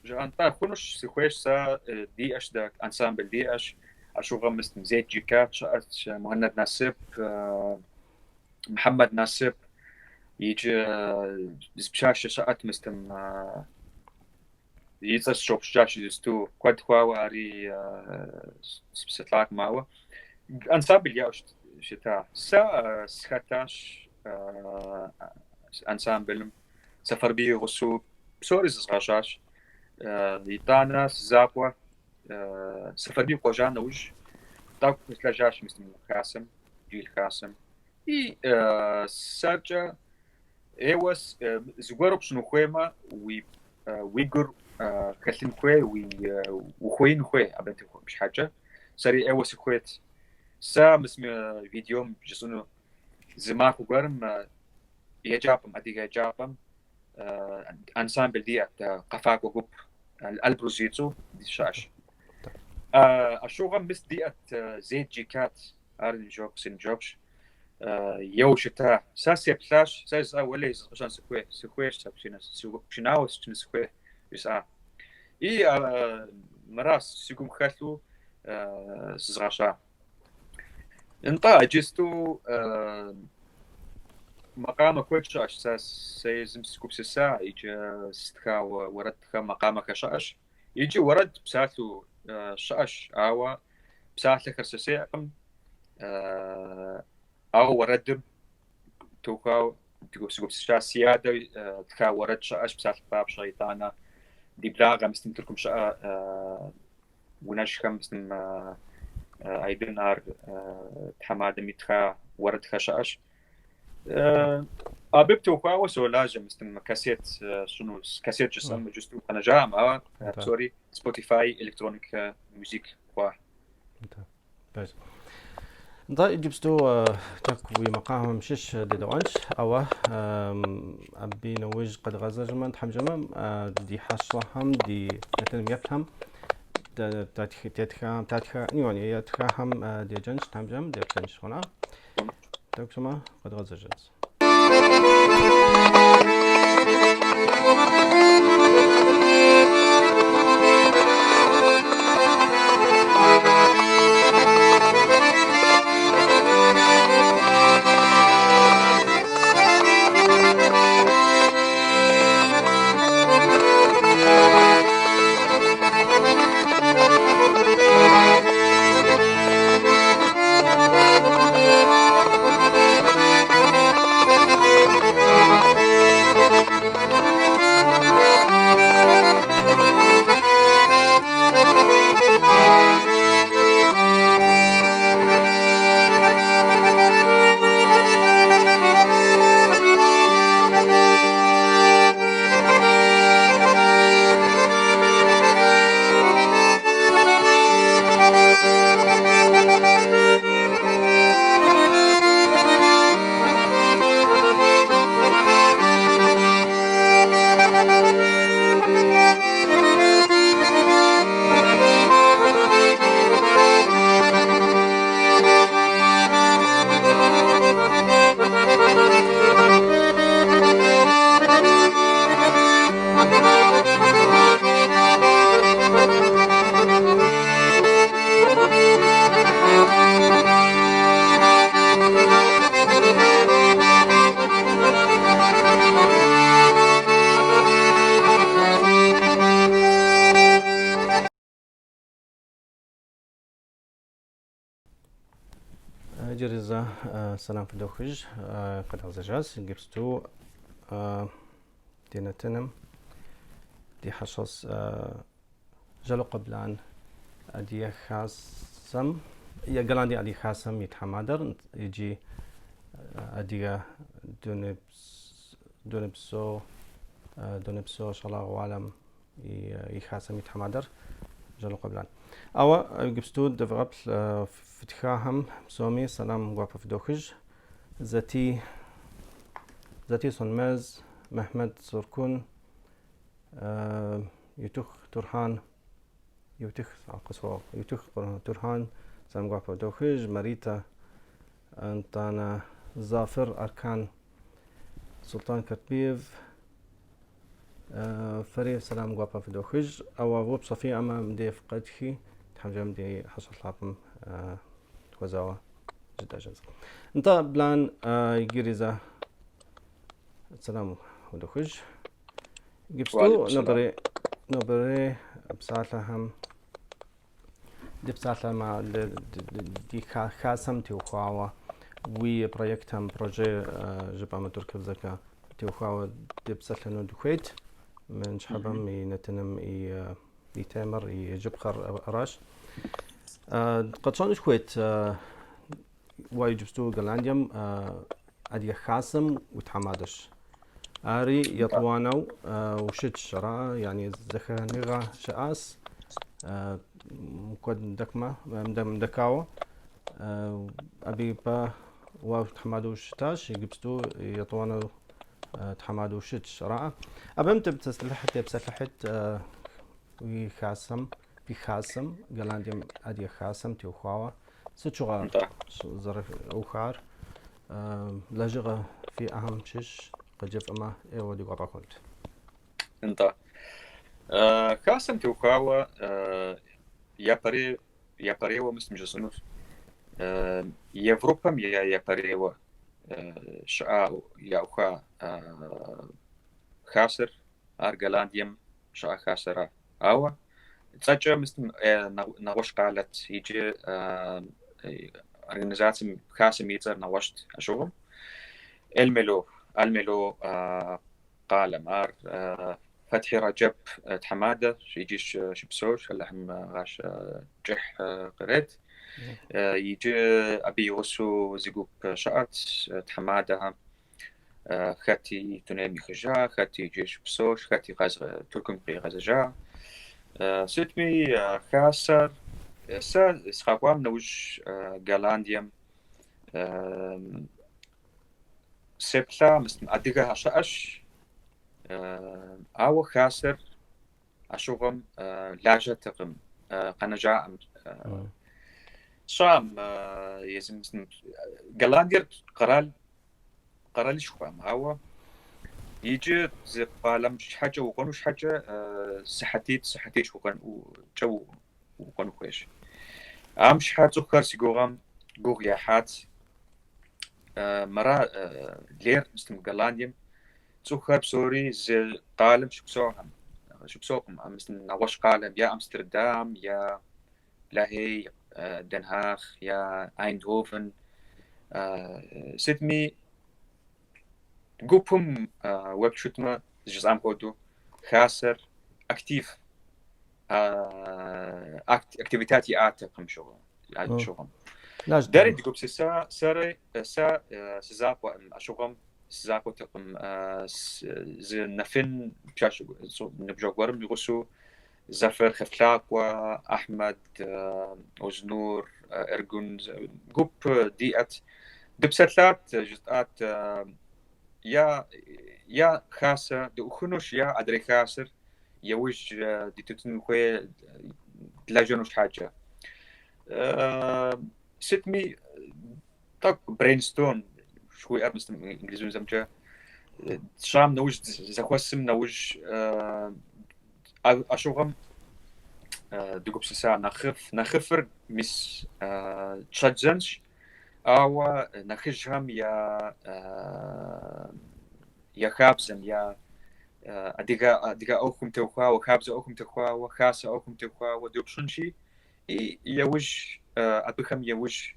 жиӏа, нтӏэ, хъунущ, сыхуейщ, сэ диӏэщ дэ, ансамбль диӏэщ. Ащыгъуэм мис Зет Джикат щыӏэт, Мухьэнэд Насып, Мухьэмэд Насып, иджы зы пщащэ щыӏэт мыстым и цӏэр сщыгъупщэжащ иджысту, куэд хъуауэ ари сыпсэлъакъым, ауэ ансамбль яӏэу щыта. Сэ схэтащ ансамблым, Сэфарбий и гъусэу псори зызгъэщӏащ. Итӏанэ сызакъуэ Сэфарбий кӏуэжа нэужь, тӏэкӏу сылэжьащ мис хасэм, Джил хасэм. И сэркӏэ ӏейуэ зыгуэру пщӏыну хуеймэ, уи гур хэлъын хуей, ухуеин хуей абы щхьэкӏэ. Сэри ӏейуэ сыхуейт. Сэ мис мы видеом жысӏэну зы махуэ гуэрым еджапӏэм, адыгэ еджапӏэм ансамбль диӏэт, къэфакӏуэ гуп, Эльбрус и цӏэу щыӏэщ. Ащыгъуэм мис диӏэт Зет Джикат, ар ныбжьэгъу, си ныбжьэгъущ. Еуэу щыта. Сэ сеплъащ, сэ жысӏа, уэлей, зызгъэщӏэн сыхуей, сыхуейщ сэ пшынэ, пшынауэ сыщытыну сыхуей, жысӏа. И мыра си гум хэлъу зызгъэщӏа. Нтӏэ, иджысту макъамэ куэд щыӏэщ, сэ сэ езым сыгупсыса, иджы стха уэрэдхэм макъамэхэр щыӏэщ. Иджы уэрэд псалъэу щыӏэщ, ауэ псалъэхэр сысейкъым. Ауэ уэрэдым теухуауэ сыгупсысащ. Си адэ тха уэрэд щыӏэщ, псалъэ папщӏэ, итӏанэ ди благъэ мыстым Тыркум щыӏэ унэшхэм мыстым Айдын ар тхьэмадэм итха уэрэдхэр щыӏэщ. Абы теухуауэ солажьэ мыстым кассет сщӏыну, кассет жысӏэм иджысту къэнэжакъым, ауэ псори Spotify электроник музик хъуа. Пэж. Нтӏэ, иджыпсту тӏэкӏу уи макъамэм щыщ дедэӏуэнщ, ауэ абы нэужь къэдгъэзэжмэ, Тхьэм жиӏэмэ, ди хьэщӏэхэм, ди нэтыным еплъхэм ятхахэм деджэнщ, Тхьэм жиӏэмэ, деплъынщ, хъуна? Тӏэкӏу щӏэмэ, къэдгъэзэжынщ. Иджыри зэ сэлам фыдохыж, къэдгъэзэжащ иджыпсту ди нэтыным ди хьэщӏэщ Жьэлыкъуэ Блан Адыгэ Хасэм, Голландие Адыгэ Хасэм и тхьэмадэр иджи Адыгэ дунейпсо дунейпсо щӏалэгъуалэм и хасэм и тхьэмадэр Жьэлыкъуэ Блан. Ауэ иджыпсту дывгъэплъ фытхахэм псоми сэлам гуапэ фыдохыж. Зэти Зэти Сонмез, Мехмед Соркун, Ютух Турхьан, Ютых къысхуэгъэгъу, Ютух Турхьан, сэлам гуапэ фыдохыж, Маритэ, нтӏанэ Зафыр Аркан, Султан Катбиев, Фэри сэлам гуапэ фыдохыж. Ауэ упщӏэ фиӏэмэ, мыдей фыкъэтхи, Тхьэм жиӏэм ди хьэщӏэ лъапӏэм хуэзауэ жытӏэжынщ. Нтӏэ, Блан, иджыри зэ сэлам удохыж. Иджыпсту нобэрей псалъэхэм Ди псалъэмэ, ди хасэм теухуауэ, уи проектхэм, proje жыпӏэмэ туркыбзэкӏэ теухуауэ депсэлъэну дыхуейт. Мы ныщхьэбэм и нэтыным и темэр, и жыпхъэр аращ. Къэтщӏэну сыхуейт, уэ иджыпсту Голландием Адыгэ Хасэм утхьэмадэщ. Ари етӏуанэу ущытщ, ара, яни зэхэныгъэ щыӏащ, куэд дэкмэ, мыдэкауэ. Абы ипэ уэ тхьэмадэу щытащ, иджыпсту етӏуанэу тхьэмадэу щытщ, ара. Абым тепсэлъыхьыт уи хасэм, фи хасэм, Голландием Адыгэ Хасэм теухуауэ. Сыт щыгъуэ зэрыухар? Лэжьыгъэ фиӏэхэм щыщ къыджепӏэмэ, ӏейуэ ди гуапэ хъунт. Нтӏэ. Хасэм теухуауэ япэрей, япэрейуэ мысым жысӏэнущ. Европэм я япэрейуэ щыӏа, яухуа хасэр, ар Голландием щыӏэ хасэра. Ауэ цӏэкӏэ мысым нэгъуэщӏ къалэт иджы организацэм хасэм и цӏэр нэгъуэщӏт ащыгъуэм. Элмело, Алмело къалэм. Ар Фэтхьи Раджэб тхьэмадэ иджы щыпсэущ, Алыхьым гъащӏэ кӏыхь кърет. Иджы абы и гъусэу зы гуп щыӏэт тхьэмадэхэм. Хэти дунейм ехыжа, хэти иджы щыпсэущ, хэти Тыркум къигъэзэжа. Сытми, хасэр сэ сыкъэкӏуам нэужь Голландием сеплъа, мысым адыгэхэр щыӏэщ, ауэ хасэр ащыгъуэм лажьэтэкъым, къэнэжаӏым. Сщӏам езым Голландиер къэрал къэралышхуэм, ауэ иджы зы къалэм щхьэкӏэ укӏуэну щхьэкӏэ сыхьэтитӏ, сыхьэтищ кӏэ укӏуэну хуейщ. Ам щхьэ цӏыхухэр си гугъэм гугъу ехьат. Мыра лейр мыстым Голландием цӏыхухэр псори зы къалэм щыпсэухэм, щыпсэукъым, мыстым нэгъуэщӏ къалэм, я Амстердам, я Ла Хей, Ден Хааг, я Айндховен. Сытми, гупым уеплъу щытмэ, жысӏам хуэдэу, хасэр актив, Активитет иӏатэкъым щыгъуэм. Дэри дыгупсыса, сэри, сэ сызакъуэкъым, ащыгъуэм сызакъуэтэкъым, зы Нэфын ныбжьэгъу гуэрым и гъусэу Зафэр Хефлъакъуэ, Ахьмэд, Ознур, Эргун гуп диӏэт. Дыпсэлъат, жытӏат, я я хасэ дыӏухынущ, я адрей хасэр яужь дитытын хуей длэжьэну щхьэкӏэ. Сытми, тӏэкӏу брейнсторм жыхуиӏэр мыстым инглызыбзэмкӏэ тщӏам нэужь, зэхуэсым нэужь ащыгъуэм дыгупсыса нэхъыф, нэхъыфыр мис щӏэддзэнщ, ауэ нэхъыжьхэм я я хабзэм, я адыгэ адыгэ ӏуэхум теухуауэ, хабзэ ӏуэхум теухуауэ, хасэ ӏуэхум теухуауэ деупщӏынщи, и яужь абыхэм яужь.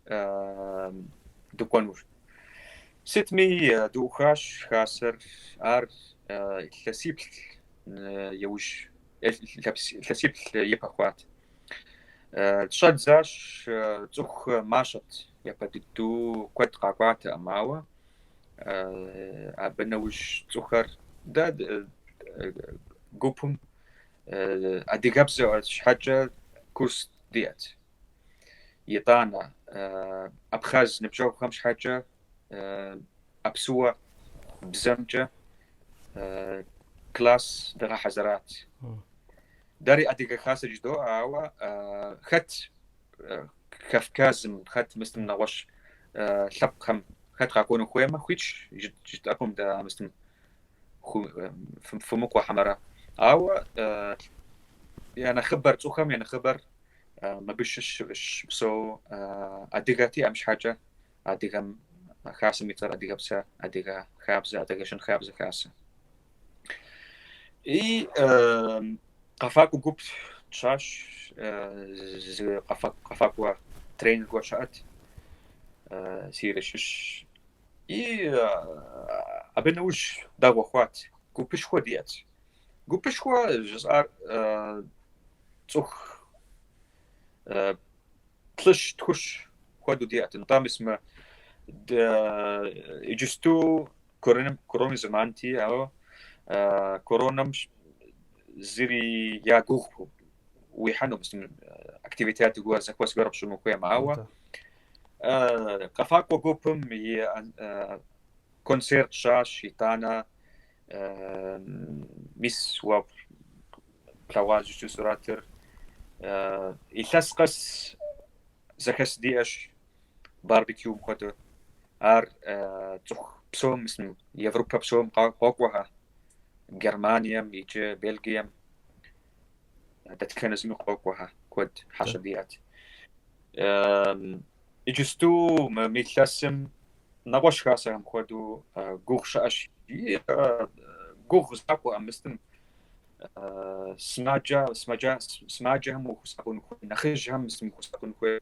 дыкӏуэнур. Сытми дыӏухащ хасэр, ар илъэсиплӏ иужь, илъэсиплӏ ипэ хъуат. Щӏэддзащ, цӏыху мащӏэт, япэ дыдэу куэд къакӏуатэкъым, ауэ абы нэужь цӏыхухэр дэ гупым адыгэбзэ щхьэкӏэ курс диӏэт. Итӏанэ абхъаз ныбжьэгъухэм щхьэкӏэ апсыуэ бзэмкӏэ класс дгъэхьэзырат. Дэри Адыгэ Хасэ жыдоӏэ, ауэ хэт Кавказым, хэт мыстым нэгъуэщӏ лъэпкъхэм хэт къакӏуэну хуеймэ, хуитщ жытӏэкъым дэ мыстым фымыкӏуэ хьэмэрэ. Ауэ я нэхъыбэр, цӏыхухэм я нэхъыбэр мыбы щыщ щыпсэу адыгэти, абы щхьэкӏэ адыгэм хасэм и цӏэр Адыгэпсэ, Адыгэ хабзэ, Адыгэ щэнхабзэ хасэ. И къэфакӏуэ гуп тщащ, зы къэфакӏуэ тренер гуэр щыӏэт, Сирие щыщ. И абы нэужь дэгъуэ хъуат, гупышхуэ диӏэт. Гупышхуэ жысӏар цӏыху плӏыщ, тхущ хуэдэу диӏэт. Нтӏэ, мис мы иджысту коронэ зэманти, ауэ коронэм зыри я гугъу уихьэну, мис активитет гуэр, зэхуэс гуэр пщӏыну хуеймэ, ауэ къэфакӏуэ гупым и концерт тщащ, итӏанэ мис уэ плъэгъуа иджысту сурэтыр. Илъэс къэс зэхэс диӏэщ барбекюм хуэдэу. Ар цӏыху псом, мис Европэ псом къокӏуэхэ, Германием иджы Бельгием дэтхэнэ зыми къокӏуэхэ, куэд хьэщӏэ диӏэт. Иджысту мы илъэсым нэгъуэщӏ хасэхэм хуэдэу гугъу щыӏэщ. Гугъу закъуэкъым мыстым сымаджэ, сымаджэ, сымаджэхэм ухуэсакъын хуей, нэхъыжьхэм мыстым ухуэсакъын хуей.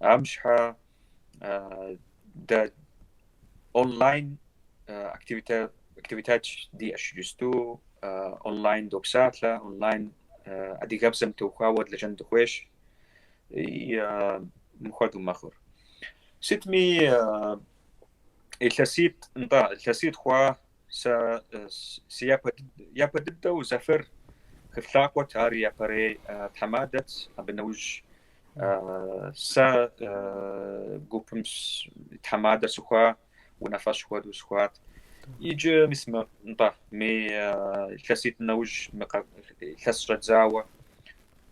Абы щхьэ дэ онлайн активитет диӏэщ иджысту, онлайн допсалъэ, онлайн адыгэбзэм теухуауэ длэжьэн дыхуейщ. Мыпхуэдэу мэхъур. Сытми илъэситӏ, нтӏэ, илъэситӏ хъуа сэ си япэ дыдэу Зафэр Хыфлъакъуэт, ар япэрей тхьэмадэт, абы нэужь сэ гупым тхьэмадэ сыхуа, унафэщӏ хуэдэу сыхуат. Иджы мис мы, нтӏэ, мы илъэситӏ нэужь, мы илъэс щӏэдзауэ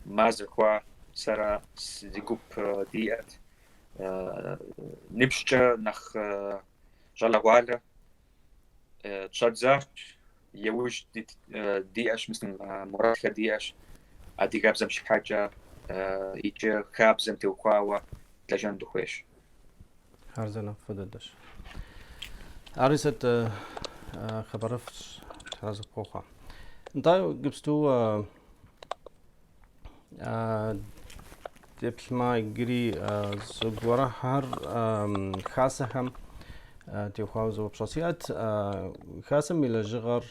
мазэ хъуа сэрэ зы гуп диӏэт. Ныбжькӏэ нэхъ щӏалэгъуалэ щӏэдзащ, иужь диӏэщ, мис мурадхэр диӏэщ, адыгэбзэм щхьэкӏэ икӏи хабзэм теухуауэ лэжьэн дыхуейщ. Хъарзынэ, фӏы дыдэщ. Ари сыт хъыбарыфӏщ, арэзы къыпхуохъуа. Нтӏэ, иджыпсту Деплъмэ, иджыри зыгуэрхэр хасэхэм теухуауэ зы упщӏэ сиӏэт. Хасэм и лэжьыгъэр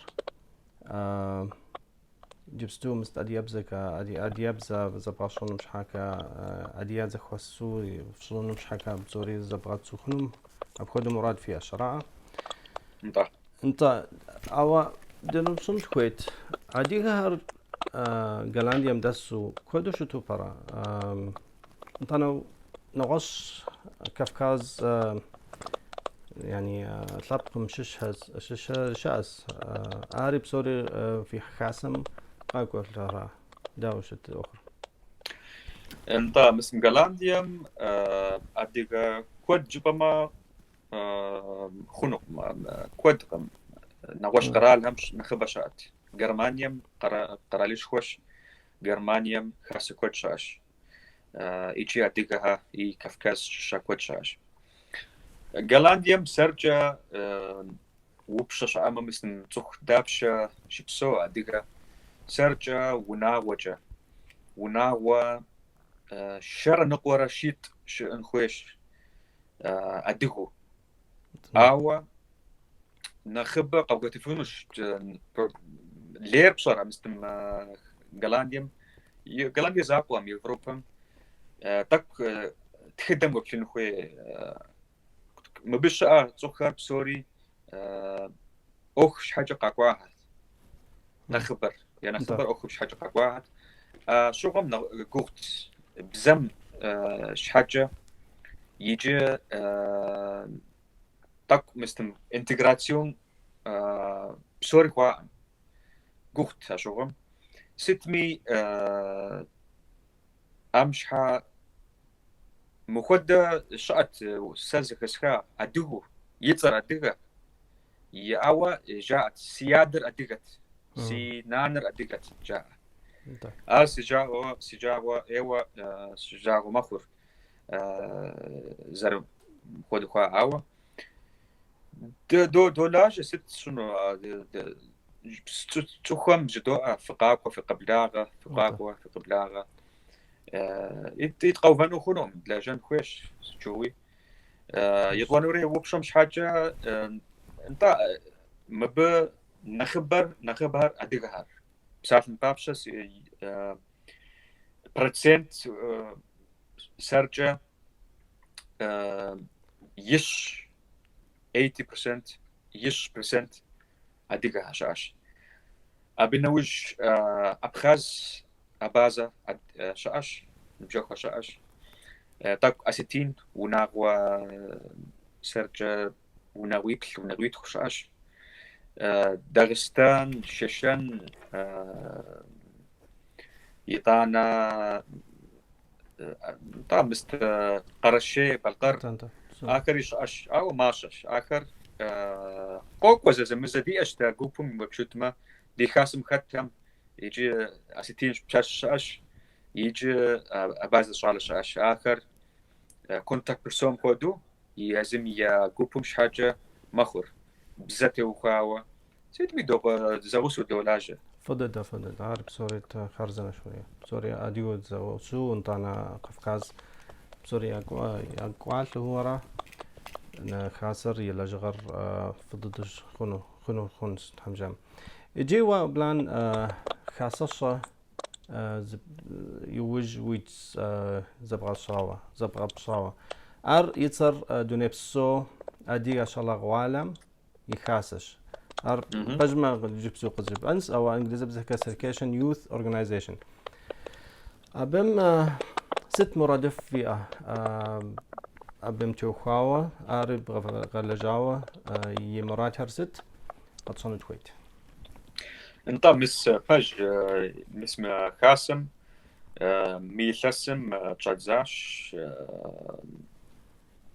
иджыпсту мыст адыгэбзэкӏэ, адыгэбзэ зэбгъэщӏэным щхьэкӏэ, адыгэ зэхуэсу фщӏыным щхьэкӏэ псори зэбгъэцӏыхуным апхуэдэу мурад фиӏэщ, араӏэ? Нтӏэ. Нтӏэ, ауэ дыноупщӏын хуейт. Адыгэхэр Голландием дэсу куэду щыту пӏэрэ? Нтӏэ, нэгъуэщӏ Кавказ яни лъэпкъым щыщ щыӏэс. Ари псори фи хасэм къакӏуэу ара? Дауэ щыт ӏуэхур? Нтӏэ, мис Голландием адыгэ куэд жыпӏэмэ хъунукъым, куэдкъым. Нэгъуэщӏ къэралхэм нэхъыбэ щыӏэт. Германием къэралышхуэщ, Германием хасэ куэд щыӏэщ. Икӏи адыгэхэ и Кавказ щыща куэд щыӏэщ. Голландием сэркӏэ упщӏэ щыӏэмэ, мис цӏыху дапщэ щыпсэу адыгэ, сэркӏэ унагъуэкӏэ. Унагъуэ щэрэ ныкъуэрэ щитӏ щыӏэн хуейщ. адыгэу. Ауэ нэхъыбэ къэбгъуэтыфынущ лейр пщӏэрэ мыстым Голландием, Голландие закъуэм, Европэм тӏэкӏу тхыдэм уеплъын хуей. Мыбы щыӏэ цӏыхухэр псори ӏуэху щхьэкӏэ къэкӏуахэт. Нэхъыбэр, я нэхъыбэр ӏуэху щхьэкӏэ къэкӏуахэт. Щыгъуэм гугъут бзэм щхьэкӏэ иджы тӏэкӏу мыстым интеграцион псори хъуаӏым. Гугъут а щыгъуэм. Сытми ам щхьа мыхуэдэ щыӏэт сэ зэхэсха адыгэу, и цӏэр адыгэ, ауэ жаӏэт, си адэр адыгэт, си нанэр адыгэт, жаӏэ. Ар си жагъуэ, си жагъуэ, ӏейуэ си жагъуэ мэхъур зэрымыхуэдэ хъуа. Ауэ долажьэ, сыт сщӏыну? Цӏыхухэм жыдоӏэ, фыкъакӏуэ, фыкъэблагъэ, фыкъакӏуэ, фыкъэблагъэ. Дыкъэувыӏэну хъунукъым, лэжьэн хуейщ сыт щыгъуи. Етӏуанэрей упщӏэм щхьэкӏэ, нтӏэ, мыбы нэхъыбэр, нэхъыбэр адыгэхэр. Псалъэм папщӏэ, процент сэркӏэ ищ, 80%, 90% адыгэхэр щыӏэщ. Абы нэужь абхъаз, абазэ щыӏэщ, ныбжьэгъухэр щыӏэщ. Тӏэкӏу осетин унагъуэ сэркӏэ унагъуиплӏ, унагъуитху щыӏэщ. Дагъыстэн, Шэшэн, итӏанэ нтӏэ, мыст Къэрэшей, Балъкъэр, ахэри щыӏэщ, ауэ мащӏэщ. Ахэр къокӏуэ зэзэмызэ диӏэщ дэ гупым уеплъытмэ, ди хасэм хэтхэм иджы осетин пщащэ щыӏэщ, иджы абазэ щӏалэ щыӏэщ. Ахэр контакт-персон хуэдэу езым я гупым щхьэкӏэ мэхъур, бзэ теухуауэ. Сытми зэгъусэу долажьэ. Фӏы дыдэ, фӏы дыдэ. Ар псори хъарзынэщ. Псори адыгэу зэгъусэу, нтӏанэ Кавказ псори якӏуалӏэу хасэр и лэжьыгъэр фӏы дыдэщ хъуну, хъуну хъунщ Тхьэм жиӏэм. Иджы уэ, Блан, хасэщӏэ иужь уит зэбгъэщӏауэ, зэбгъэпщӏауэ. Ар и цӏэр дунейпсо адыгэ щӏалэгъуалэм и хасэщ. Ар пэжмэ иджыпсту къызжепӏэнщ, ауэ инглызыбзэкӏэ Circassian Youth Organization. Абым сыт мурадыфӏ фиӏэ? Абым теухуауэ, ар бгъэлэжьауэ и мурадхэр сыт? Къэтщӏэну дыхуейт. Нтӏэ, мис пэж, мис мы хасэм мы илъэсым щӏэдзащ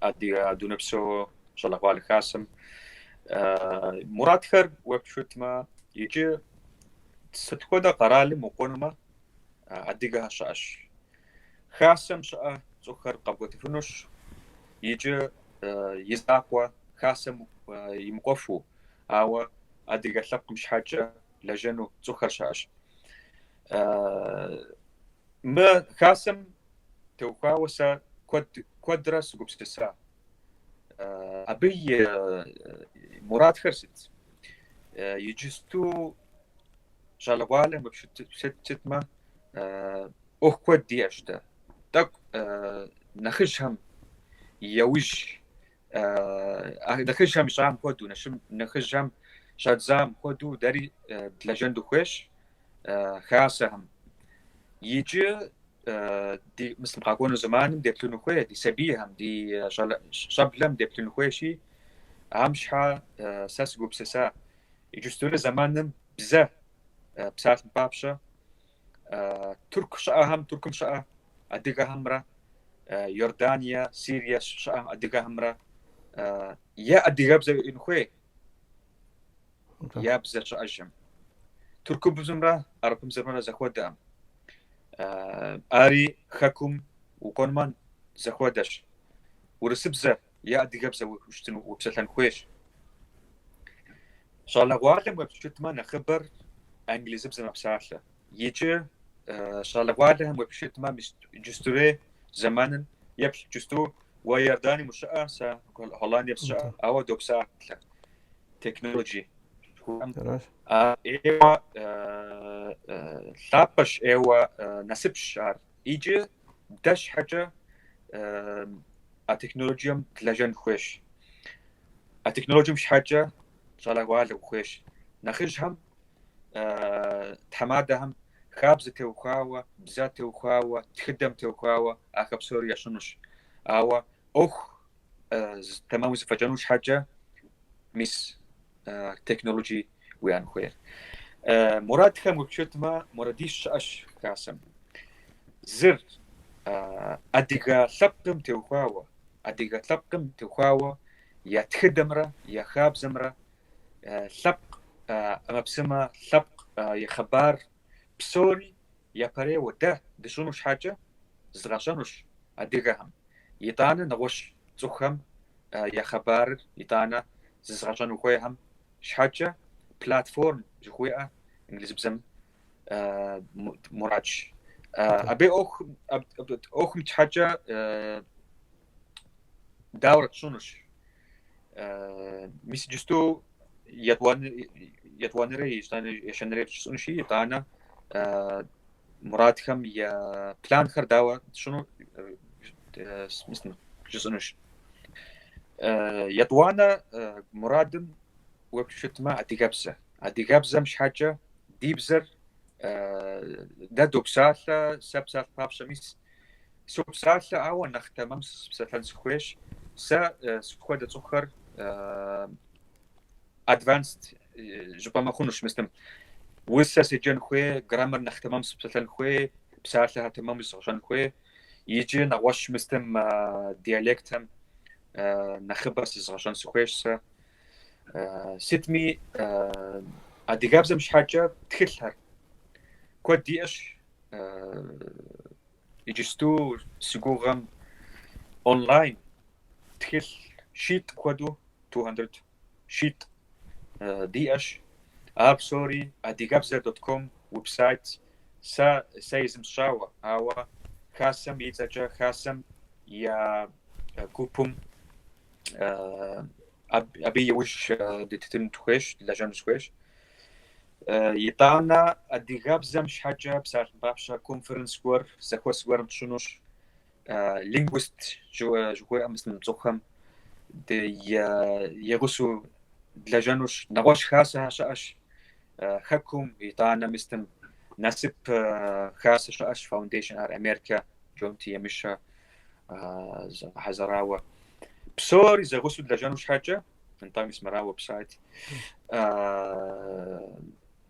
Адыгэ дунейпсо щӏалэгъуалэ хасэм. Мурадхэр уеплъытмэ, иджы сыт хуэдэ къэралым укӏуэнумэ, адыгэхэр щыӏэщ. Хасэм щыӏэ цӏыхухэр къэбгъуэтыфынущ, иджы и закъуэ хасэм имыкӏуэфу, ауэ адыгэ лъэпкъым щхьэкӏэ лэжьэну цӏыхухэр щыӏэщ. Мы хасэм теухуауэ сэ куэдрэ сыгупсыса. Абы и мурадхэр сыт? Иджысту щӏалэгъуалэм уеплъытмэ, ӏуэху куэд диӏэщ дэ. Тӏэкӏу нэхъыжьхэм яужь, нэхъыжьхэм ищӏам хуэдэу, нэхъыжьхэм щӏадзам хуэдэу дэри длэжьэн дыхуейщ хасэхэм. Иджы ди мис мы къэкӏуэну зэманым деплъыну хуей, ди сабийхэм, ди щӏэблэм деплъыну хуейщи, ам щхьа сэ сыгупсыса. Иджыстурей зэманым бзэ псалъэм папщӏэ, Тырку щыӏэхэм, Тыркум щыӏэ адыгэхэмрэ, Иордание, Сирие щыӏэ адыгэхэмрэ е адыгэбзэ иӏэн хуей, я бзэ щыӏэжым. Тыркубзэмрэ арабыбзэмрэ зэхуэдэкъым. Ари хэкум укӏуэнумэ зэхуэдэщ. Урысыбзэ е адыгэбзэ упсэлъэн хуейщ. Щӏалэгъуалэм уеплъытмэ, нэхъыбэр англизыбзэ мэпсалъэ. Иджы щӏалэгъуалэхэм уеплъытмэ, иджыстурей зэманым еплъ иджысту Уэ Иорданием ущыӏэ, сэ Голландием сыщыӏэ, ауэ допсалъэ. Технологи. Ӏейуэ лъапӏэщ, ӏейуэ насыпщ ар. Иджы дэ щхьэкӏэ а технологием длэжьэн хуейщ. А технологием щхьэкӏэ щӏалэгъуалэ ухуейщ. Нэхъыжьхэм, тхьэмадэхэм хабзэ теухуауэ, бзэ теухуауэ, тхыдэм теухуауэ ахэр псори ящӏынущ. Ауэ ӏуэху тэмэму зэфӏэкӏыну щхьэкӏэ мис технологи уиӏэн хуейр. Мурадхэм уеплъытмэ, мурадищ щыӏэщ хасэм. Зыр адыгэ лъэпкъым теухуауэ, адыгэ лъэпкъым теухуауэ я тхыдэмрэ я хабзэмрэ лъэпкъ ӏэмэпсымэ, лъэпкъ и хъыбар псори япэрейуэ дэ дыщӏыну щхьэкӏэ зыдгъэщӏэнущ адыгэхэм. Итӏанэ нэгъуэщӏ цӏыхухэм я хъыбарыр итӏанэ зызыгъэщӏэну хуейхэм щхьэкӏэ платформ жыхуиӏэ инглызыбзэм мурадщ. Абы ӏуэхум щхьэкӏэ дауэрэ тщӏынущ. Мис иджысту етӏуанэрей, ещанэрей жысӏэнущи, итӏанэ мурадхэм я планхэр дауэ тщӏыну жысӏэнущ. Етӏуанэ мурадым уеплъу щытмэ, адыгэбзэ. Адыгэбзэм щхьэкӏэ ди бзэр дэ допсалъэ, сэ псалъэ папщӏэ мис сопсалъэ, ауэ нэхъ тэмэм сыпсэлъэн сыхуейщ. Сэ схуэдэ цӏыхухэр advanced жыпӏэмэ хъунущ мыстым. Усэ седжэн хуей, граммар нэхъ тэмэм сыпсэлъэн хуей, псалъэхэр тэмэму згъэщӏэн хуей. Иджы нэгъуэщӏ мыстым диалектхэм нэхъыбэ сызгъэщӏэн сыхуейщ сэ. Сытми, адыгэбзэм щхьэкӏэ тхылъхэр куэд диӏэщ. Иджысту си гугъэм онлайн тхылъ щитӏ хуэдэу, 200 щитӏ диӏэщ. Ар псори адыгэбзэ dot com веб-сайт сэ сэ езым сщӏауэ, ауэ хасэм и цӏэкӏэ хасэм я гупым абы иужь дытетыну дыхуейщ, дылэжьэну сыхуейщ. Итӏанэ адыгэбзэм щхьэкӏэ псалъэм папщӏэ конференц гуэр, зэхуэс гуэрым тщӏынущ. Лингвист жыхуиӏэм цӏыхухэм и гъусэу длэжьэнущ. Нэгъуэщӏ хасэхэр щыӏэщ хэкум, итӏанэ мыстым Насып хасэ щыӏэщ, foundation ар Америкэ, Джонти Емыщэ зыгъэхьэзырауэ. Псори зэгъусэу длэжьэну щхьэкӏэ, нтӏэ мис мыра веб-сайт,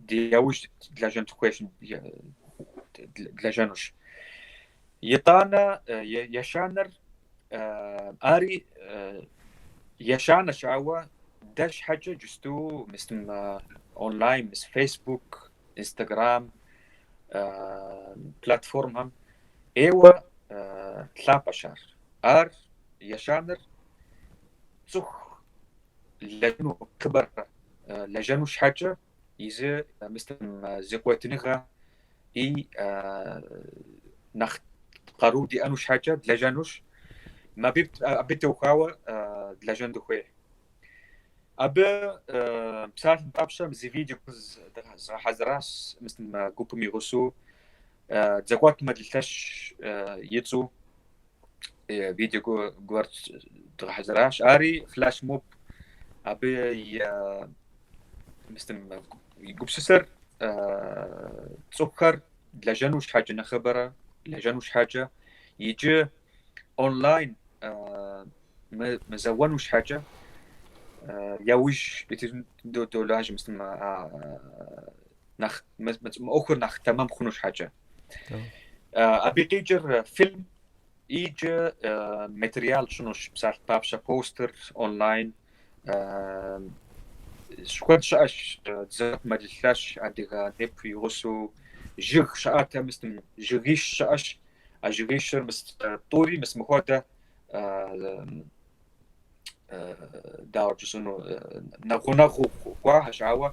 ди яужь длэжьэн дыхуейщ, длэжьэнущ. Итӏанэ ещанэр ари ещанэщ, ауэ дэ щхьэкӏэ иджысту мыстым онлайн, мис Фейсбук, Инстаграм платформхэм ӏейуэ лъапӏэщ ар. Ар ещанэр цӏыху лэжьэну, хъыбаррэ лэжьэну щхьэкӏэ и зы мыстым зэкъуэтыныгъэ и нэхъ къару диӏэну щхьэкӏэ длэжьэнущ. Абы теухуауэ длэжьэн дыхуей. Абы псалъэм папщӏэ зы видео згъэхьэзыращ мыстым гупым и гъусэу Дызэкъуэтмэ дылъэщ и цӏэу видео гуэр дгъэхьэзыращ. Ари флешмоб абы и мыстым и гупсысэр цӏыхухэр лэжьэну щхьэкӏэ нэхъыбэрэ лэжьэну щхьэкӏэ иджы онлайн мызэуэну щхьэкӏэ яужь долажьэ мыстым нэхъ мы ӏуэхур нэхъ тэмэм хъуну щхьэкӏэ. Абы къикӏыр фильм иджы материал тщӏынущ, псалъэ папщӏэ постер онлайн. Куэд щыӏэщ, дызэкъуэтмэ дылъэщ, адыгэ нып и гъусэу жыг щыӏэтэ, мыстым жыгищ щыӏэщ. А жыгищыр мыс тӏури мыс мыхуэдэ дауэ жысӏэну, нэгъунэгъуу кӏуахэщ, ауэ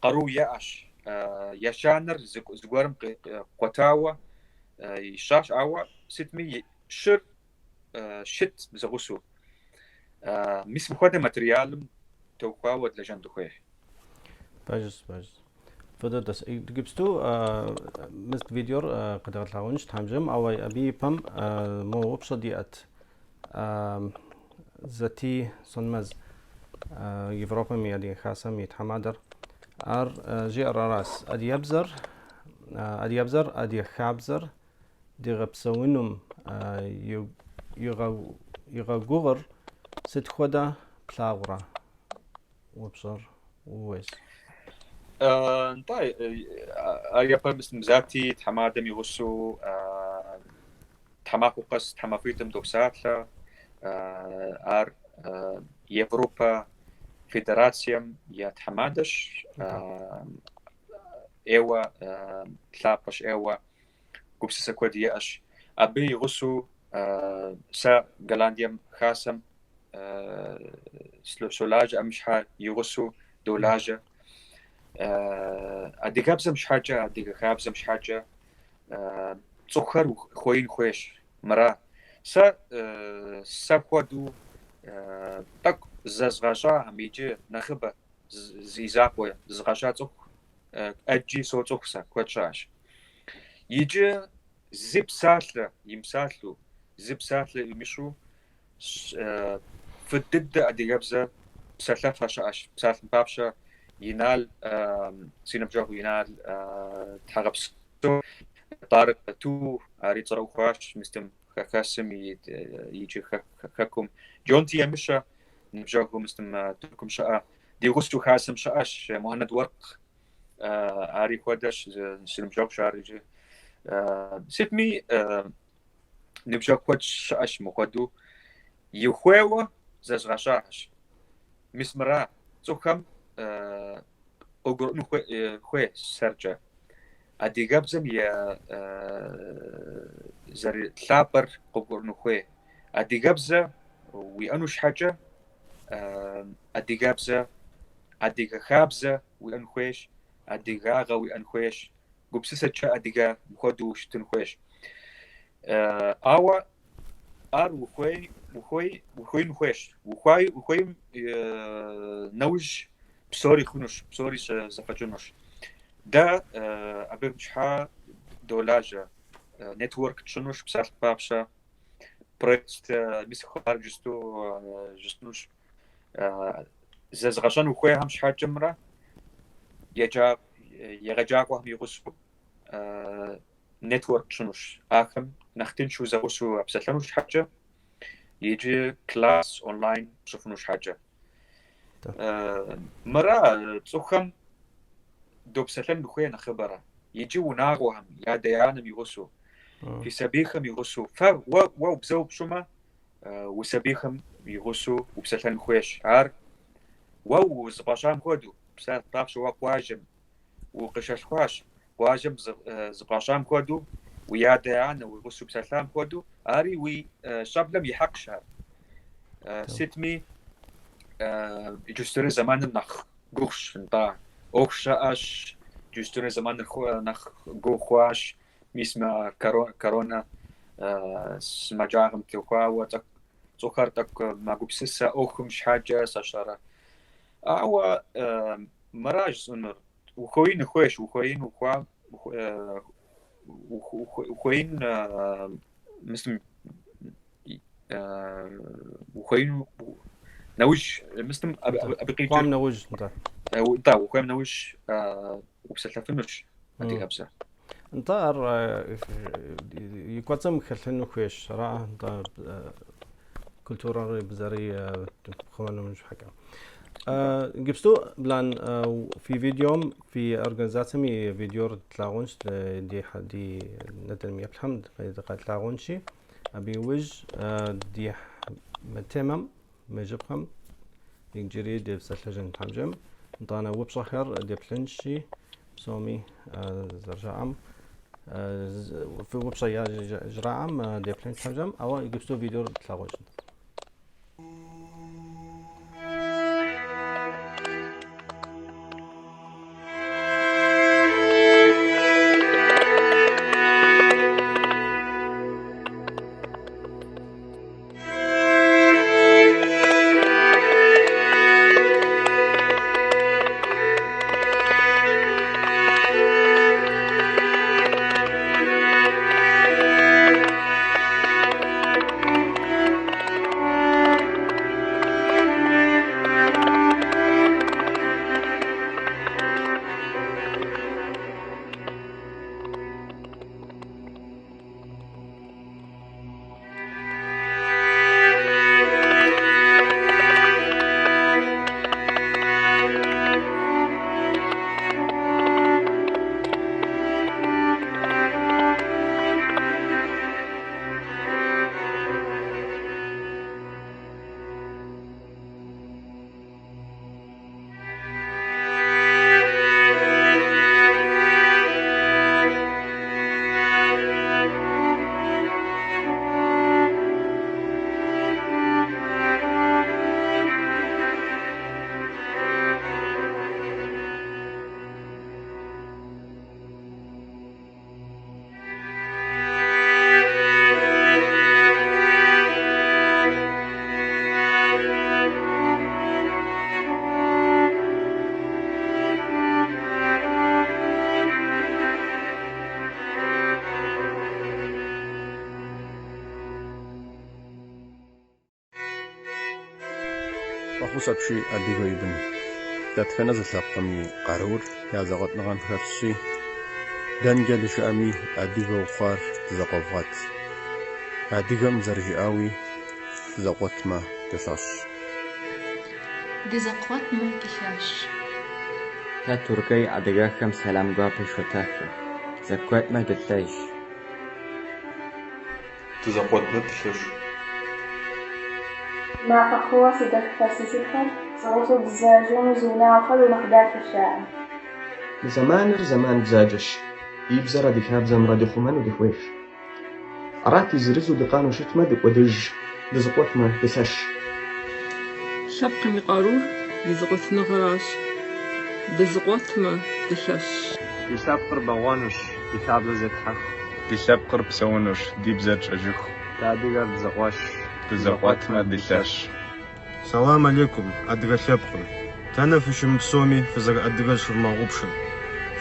къару иӏэщ. Ещанэр зыгуэрым къуэтауэ ищӏащ, ауэ сытми щыр щыт зэгъусэу. Мис мыхуэдэ материалым теухуауэ длэжьэн дыхуей. Пэжщ, пэжщ. Фӏы дыдэщ. Иджыпсту мис видеор къыдгъэлъагъунщ тхьэмжьым, ауэ абы и пэм мо упщӏэ диӏэт. Затий Сонмэз, Европэм и Адыгэ Хасэм и тхьэмадэр, ар жиӏэр аращ. Адыгэбзэр, адыгэбзэр, адыгэ хабзэр дигъэпсэунум игъэгугъыр сыт хуэдэ плъагъурэ? Упщӏэр ууейщ. Нтӏэ, ар япэ Затий тхьэмадэм и гъусэу тхьэмахуэ къэс тхьэмахуитӏым допсалъэ. Ар Европэ Федерацием я тхьэмадэщ. ӏейуэ лъапӏэщ, ӏейуэ гупсысэ куэд иӏэщ. Абы и гъусэу сэ Голландием хасэм солажьэ, абы щхьэ и гъусэу долажьэ. Адыгэбзэм щхьэкӏэ, адыгэ хабзэм щхьэкӏэ цӏыхухэр хуеин хуейщ. Мыра. Сэ сэ хуэдэу тӏэкӏу зэзгъэщӏахэм иджы нэхъыбэ зи закъуэ зыгъэщӏа цӏыху ӏэджи соцӏыху сэ, куэд щыӏэщ. Иджы зы псалъэ имыпсалъэу, зы псалъэ имыщӏу фӏы дыдэ адыгэбзэ псэлъэфэ щыӏэщ. Псалъэм папщӏэ, Инал, си ныбжьэгъу Инал Тхьэгъэпсэу, Тӏарыкъ Ту, ари цӏэрыӏуэ хъуащ мыстым хэхэсым иджы хэкум. Джонти Емыщэ, ныбжьэгъу мыстым Тыркум щыӏэ. Ди гъусэу хасэм щыӏэщ Мухьэнэд Уэркъ, ари хуэдэщ, си ныбжьэгъущ ар иджы. Сытми, ныбжьэгъу куэд щыӏэщ мыхуэдэу и хуейуэ зэзгъэщӏахэщ. Мис мыра цӏыхухэм къыгурыӏуэн хуей сэркӏэ. Адыгэбзэм и зэрылъапӏэр къыгурыӏуэн хуей. Адыгэбзэ уиӏэну щхьэкӏэ адыгэбзэ, адыгэ хабзэ уиӏэн хуейщ, адыгагъэ уиӏэн хуейщ, гупсысэкӏэ адыгэ мыхуэдэу ущытын хуейщ. Ауэ ар ухуей, ухуей, ухуеин хуейщ. Ухуей, ухуейм нэужь псори хъунущ, псори зэфӏэкӏынущ. Дэ абы щхьэ долажьэ, network тщӏынущ, псалъэм папщӏэ, проект мис хъыбар жысту жысӏэнущ. Зэзыгъэщӏэну хуейхэм щхьэкӏэмрэ егъэджакӏуэхэм и гъусэу network тщӏынущ. Ахэм нэхъ тыншу зэгъусэу псэлъэну щхьэкӏэ иджы класс онлайн пщӏыфыну щхьэкӏэ. Мыра цӏыхухэм допсэлъэн дыхуей нэхъыбэрэ. Иджы унагъуэхэм, я адэ-анэм и гъусэу, фи сабийхэм и гъусэу. Фэ уэ уэ бзэ упщӏумэ, уи сабийхэм и гъусэу упсэлъэн хуейщ. Ар уэ узыфӏэщӏам хуэдэу, псалъэм папщӏэ, уэ къуажэм укъыщалъхуащ, къуажэм зыфӏэщӏам хуэдэу, уи адэ-анэ уи гъусэу псэлъам хуэдэу, ари уи щӏэблэм и хьэкъщ ар. Сытми, иджыстурей зэманыр нэхъ гугъущ, нтӏэ. ӏуэху щыӏэщ, иджыстурей зэманыр нэхъ гугъу хъуащ. Мис мы корона сымаджагъэм теухуауэ цӏыхухэр тӏэкӏу мэгупсысэ ӏуэхум щхьэкӏэ, сэ сщӏэрэ. Ауэ мыра жысӏэнур, ухуеин хуейщ, ухуеин ухуа, ухуеин мыстым ухуеину нэужь, мыстым абы къикӏыр. Ухуам нэужь, нтӏэ. Нтӏэ, ухуейм нэужь упсэлъэфынущ адыгэбзэ. Нтӏэ, ар и кӏуэцӏым хэлъыну хуейщ, ара? Нтӏэ, культурэри бзэри пхъумэну щхьэкӏэ. Иджыпсту, Блан, фи видеом, фи организацэм и видеор тлъагъунщ, ди ди нэтыным еплъхэм дыкъэтлъагъунщи, абы иужь ди мы темэм, мы жыпхъэм иджыри депсэлъэжын тхьэмжьым, нтӏанэ упщӏэхэр деплъынщи, псоми зэрыжаӏэм, фи упщӏэ жраӏэм деплъынщ тхьэмжьым, ауэ иджыпсту видеор тлъагъунщ. Фӏэхъус апщий, адыгэ и бын. Дэтхэнэ зы лъэпкъым и къарур я зэкъуэтыныгъэм хэлъщи, дэнкӏэ дыщыӏэми, адыгэу хъуар дызэкъуэвгъэт. Адыгэм зэрыжиӏауи, дызэкъуэтмэ, дылъэщщ. Дызэкъуэтмэ, дылъэщщ. Сэ Тыркей адыгэхэм сэлам гуапэ шотахэ. Дызэкъуэтмэ, дылъэщщ. Дызэкъуэтмэ, дылъэщщ. Мафэ хъугъэ, си дэлъхухэр, си шыпхъухэр, зэгъусэу дызэрыжэну зы унагъуэ хуэдэу нэхъ дахэ щыӏэкъым. Мы зэманыр зэман бзаджэщ. Ди бзэрэ ди хабзэмрэ дыхъумэну дыхуейщ. Арати, зырызу дыкъанэу щытмэ, дыкӏуэдыж, дызэкъуэтмэ, дылъэщ. Лъэпкъым и къарур и зэкъуэтыныгъэращ. Дызэкъуэтмэ, дылъэщщ. Ди лъэпкъыр бэгъуэнущ, ди хабзэ зетхьэху. Ди лъэпкъыр псэунущ, ди бзэр тщӏэжыху. Дэ адыгэр дызэкъуэшщ, дызэкъуэтмэ, дылъэщщ. Салам алейкум, адыгэ лъэпкъыр. Дэнэ фыщымыпсэуми, фызэрыадыгэр зыщывмыгъэгъупщэ.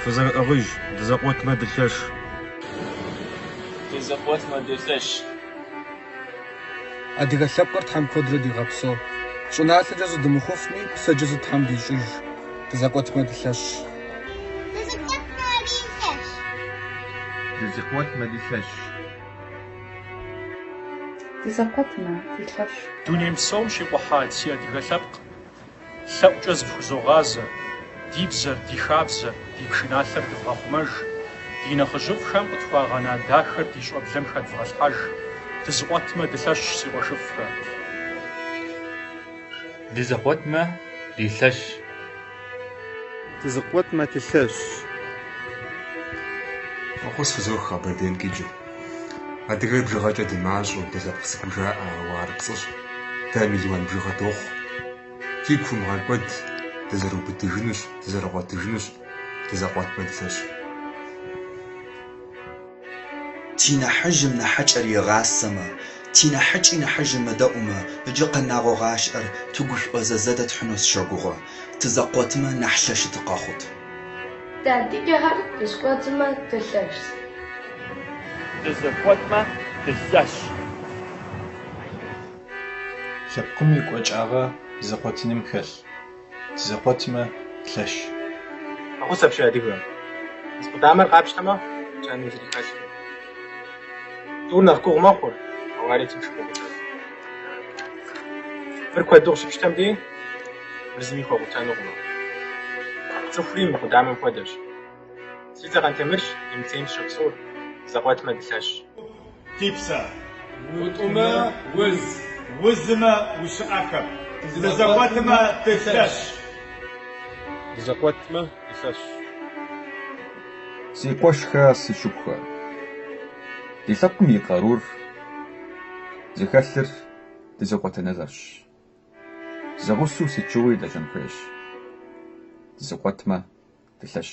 Фызэрыӏыгъыж, дызэкъуэтмэ, дылъэщ. Дызэкъуэтмэ, дылъэщ. Адыгэ лъэпкъыр Тхьэм куэдрэ дигъэпсэу. Щӏыналъэкӏэ зы дымыхъуфми, псэкӏэ зы Тхьэм дищӏыж. Дызэкъуэтмэ, дылъэщ. Дызэкъуэтмэ, дылъэщ. Дызэкъуэтмэ, дылъэщ. Дызэкъуэтмэ, дылъэщ. Дуней псом щикъухьа си адыгэ лъэпкъ, лъэӏукӏэ зыфхузогъазэ, ди бзэр, ди хабзэр, ди пшыналъэр дывгъэхъумэж, ди нэхъыжьыфӏхэм къытхуагъэна дахэр ди щӏэблэм хэдвгъэлъхьэж, дызэкъуэтмэ, дылъэщ, си къуэшыфӏхэ. Дызэкъуэтмэ, дылъэщ. Дызэкъуэтмэ, дылъэщ. Фӏэхъус фызох Къэбэрдейм къикӏыу. Адыгэр бжыгъэкӏэ дымащӏэу, дылъэпкъ цӏыкӏуу жаӏэ, ауэ ар пцӏыщ. Дэ мелуан бжыгъэ дохъу. Фигу фымыгъэкӏуэд, дызэрыубыдыжынущ, дызэрыгъуэтыжынущ, дызэкъуэтмэ дылъэщ. Тинахьыжъым нахьыкӏэр егъасэмэ, тинахьыкӏи нахьыжъым едэӏумэ, ыджы къэнагъэу гъашӏэр тыгушӏозэ зэдэтхьынэу сыщэгугъы. Тызэкъотмэ, нахь лъэшы тыкъэхъут. Дэ адыгэхэр дызэкъуэтмэ, дылъэщ. Дызэкъуэтмэ, дылъэщ. Лъэпкъым и кӏуэкӏагъэ зэкъуэтыным хэлъ. Дызэкъуэтмэ, дылъэщ. Фӏэхъус апщий, адыгэ. Зы къудамэр къапщтэмэ, къутэну зыри хэлъкъым. Тӏур нэхъ гугъу мэхъур, ауэ ари тыншу къокъутэр. Мыр куэду къыщыпщтэм дей, мыр зыми хуэкъутэнукъым. Цӏыхури мы къудамэм хуэдэщ. Си цӏэр Къантемырщ, Немыцейм сыщопсэур, дызэкъуэтмэ, дылъэщ. Ди псэ. Утӏумэ, уз. Узымэ, ущыӏэхэп. Дызэкъуэтмэ, дылъэщ. Дызэкъуэтмэ, дылъэщ. Си къуэшхэ, си шыпхъухэ, ди лъэпкъым и къарур зыхэлъыр ди зэкъуэтыныгъэрщ. Зэгъусэу сыт щыгъуи лэжьэн хуейщ. Дызэкъуэтмэ, дылъэщ.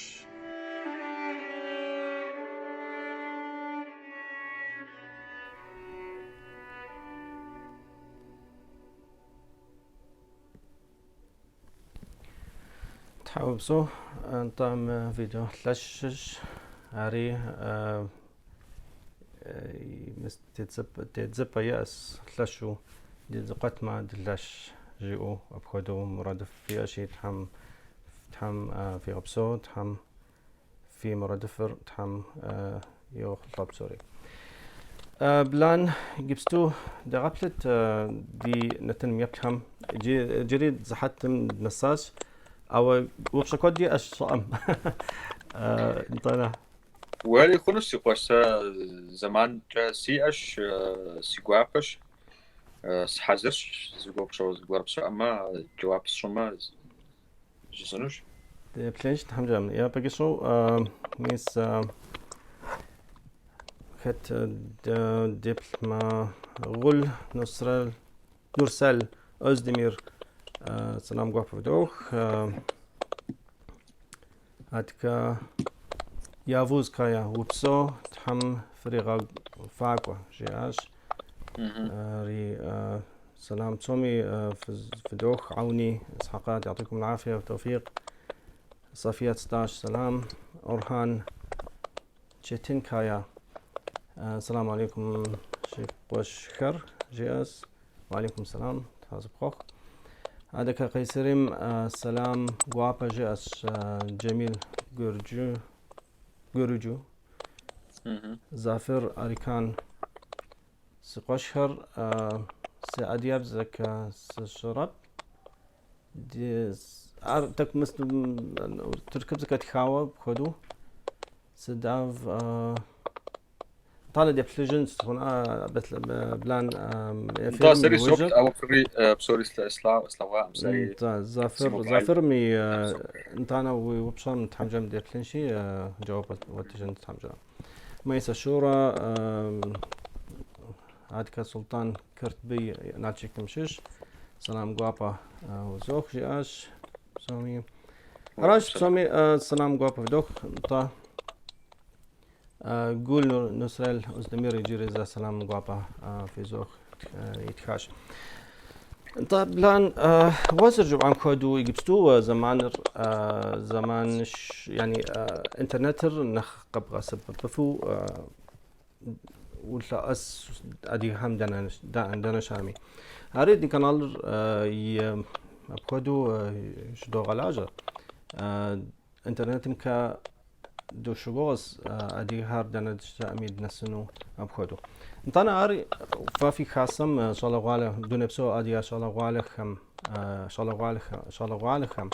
Тхьэ упсэу, нтӏэ мы видео лъэщщ, ари тедзыпӏэ иӏэс лъэщу дызэкъуэтмэ дылъэщ жиӏэу апхуэдэу мурадыфӏ фиӏэщи, Тхьэм Тхьэм фигъэпсэу, Тхьэм фи мурадыфӏыр Тхьэм игъэхъулӏэ псори. Блан, иджыпсту дегъэплъыт ди нэтыным еплъхэм. Иджыри сыхьэтым дынэсащ, ауэ упщӏэ куэд иӏэщ щӏыӏэм. Нтӏэнэ. Уэри хъунущ, си къуэш, сэ зэманкӏэ сиӏэщ, си гуапэщ, сыхьэзырщ, зыгуэр упщӏэ зыгуэр пщыӏэмэ, жэуап сщӏымэ, жысӏэнущ. Деплъынщ, Тхьэмкӏэ. Япэ кӏыщӏу, мис хэт деплъмэ, Гъул Нурсэл Оздемир сэлам гуапэ фыдох. Аткэ Явуз Кая упсэу Тхьэм фригъэфӏакӏуэ, жиӏащ. Ари сэлам псоми фыдох, Ауни Исхьэкъат, يعطيكم العافية والتوفيق. София Сташ, сэлам. Орхан Четин Кая, سلام عليكم си къуэшхэр, жиӏащ. وعليكم السلام, Тхьэ зыпхъуэхъу. Адэкэ Къайсэрим сэлам гуапэ жиӏэщ Джэмил Гюрджу. Зафир Арикан. Си къуэшхэр сэ адыгэбзэкэ сщӏэрэп. Ар тӏэкӏу тыркубзэкэ тхауэ апхуэдэу. Сыдав Нтӏанэ деплъыжынщ хъуна блан Нтӏэ, сэри соплъ, ауэ фӏыри псори слъэгъуакъым сэри. Зафир, Зафирым и нтӏанэ уи упщӏэм тхьэмджэм деплъынщи, жэуап уэттыжын тхьэмджэ. Мейсэ Шурэ, Адкэ Султӏан Кыртбый Налшыкым щыщ. Сэлам гуапэ узох, жиӏащ псоми. Аращ псоми сэлам гуапэ вдох. Нтӏэ. Гул Нусрел Оздемир иджыри зэ сэлам гуапэ физох итхащ. Нтӏэ, Блан, уэ зэрыжыпӏам хуэдэу иджыпсту зэманыр зэманыш, яни интернетыр нэхъ къэбгъэсэбэпыфу улъэӏэс адыгэхэм дэнэ щыӏэми. Ари ди каналыр и апхуэдэу щыдогъэлажьэ. Интернетымкэ дыщыгугъыс адыгэхэр дэнэ щыӏэми дынэсыну апхуэдэу. Нтӏанэ ар фэ фи хасэм щӏалэгъуалэ, дунейпсо адыгэ щӏалэгъуалэхэм, щӏалэгъуалэхэм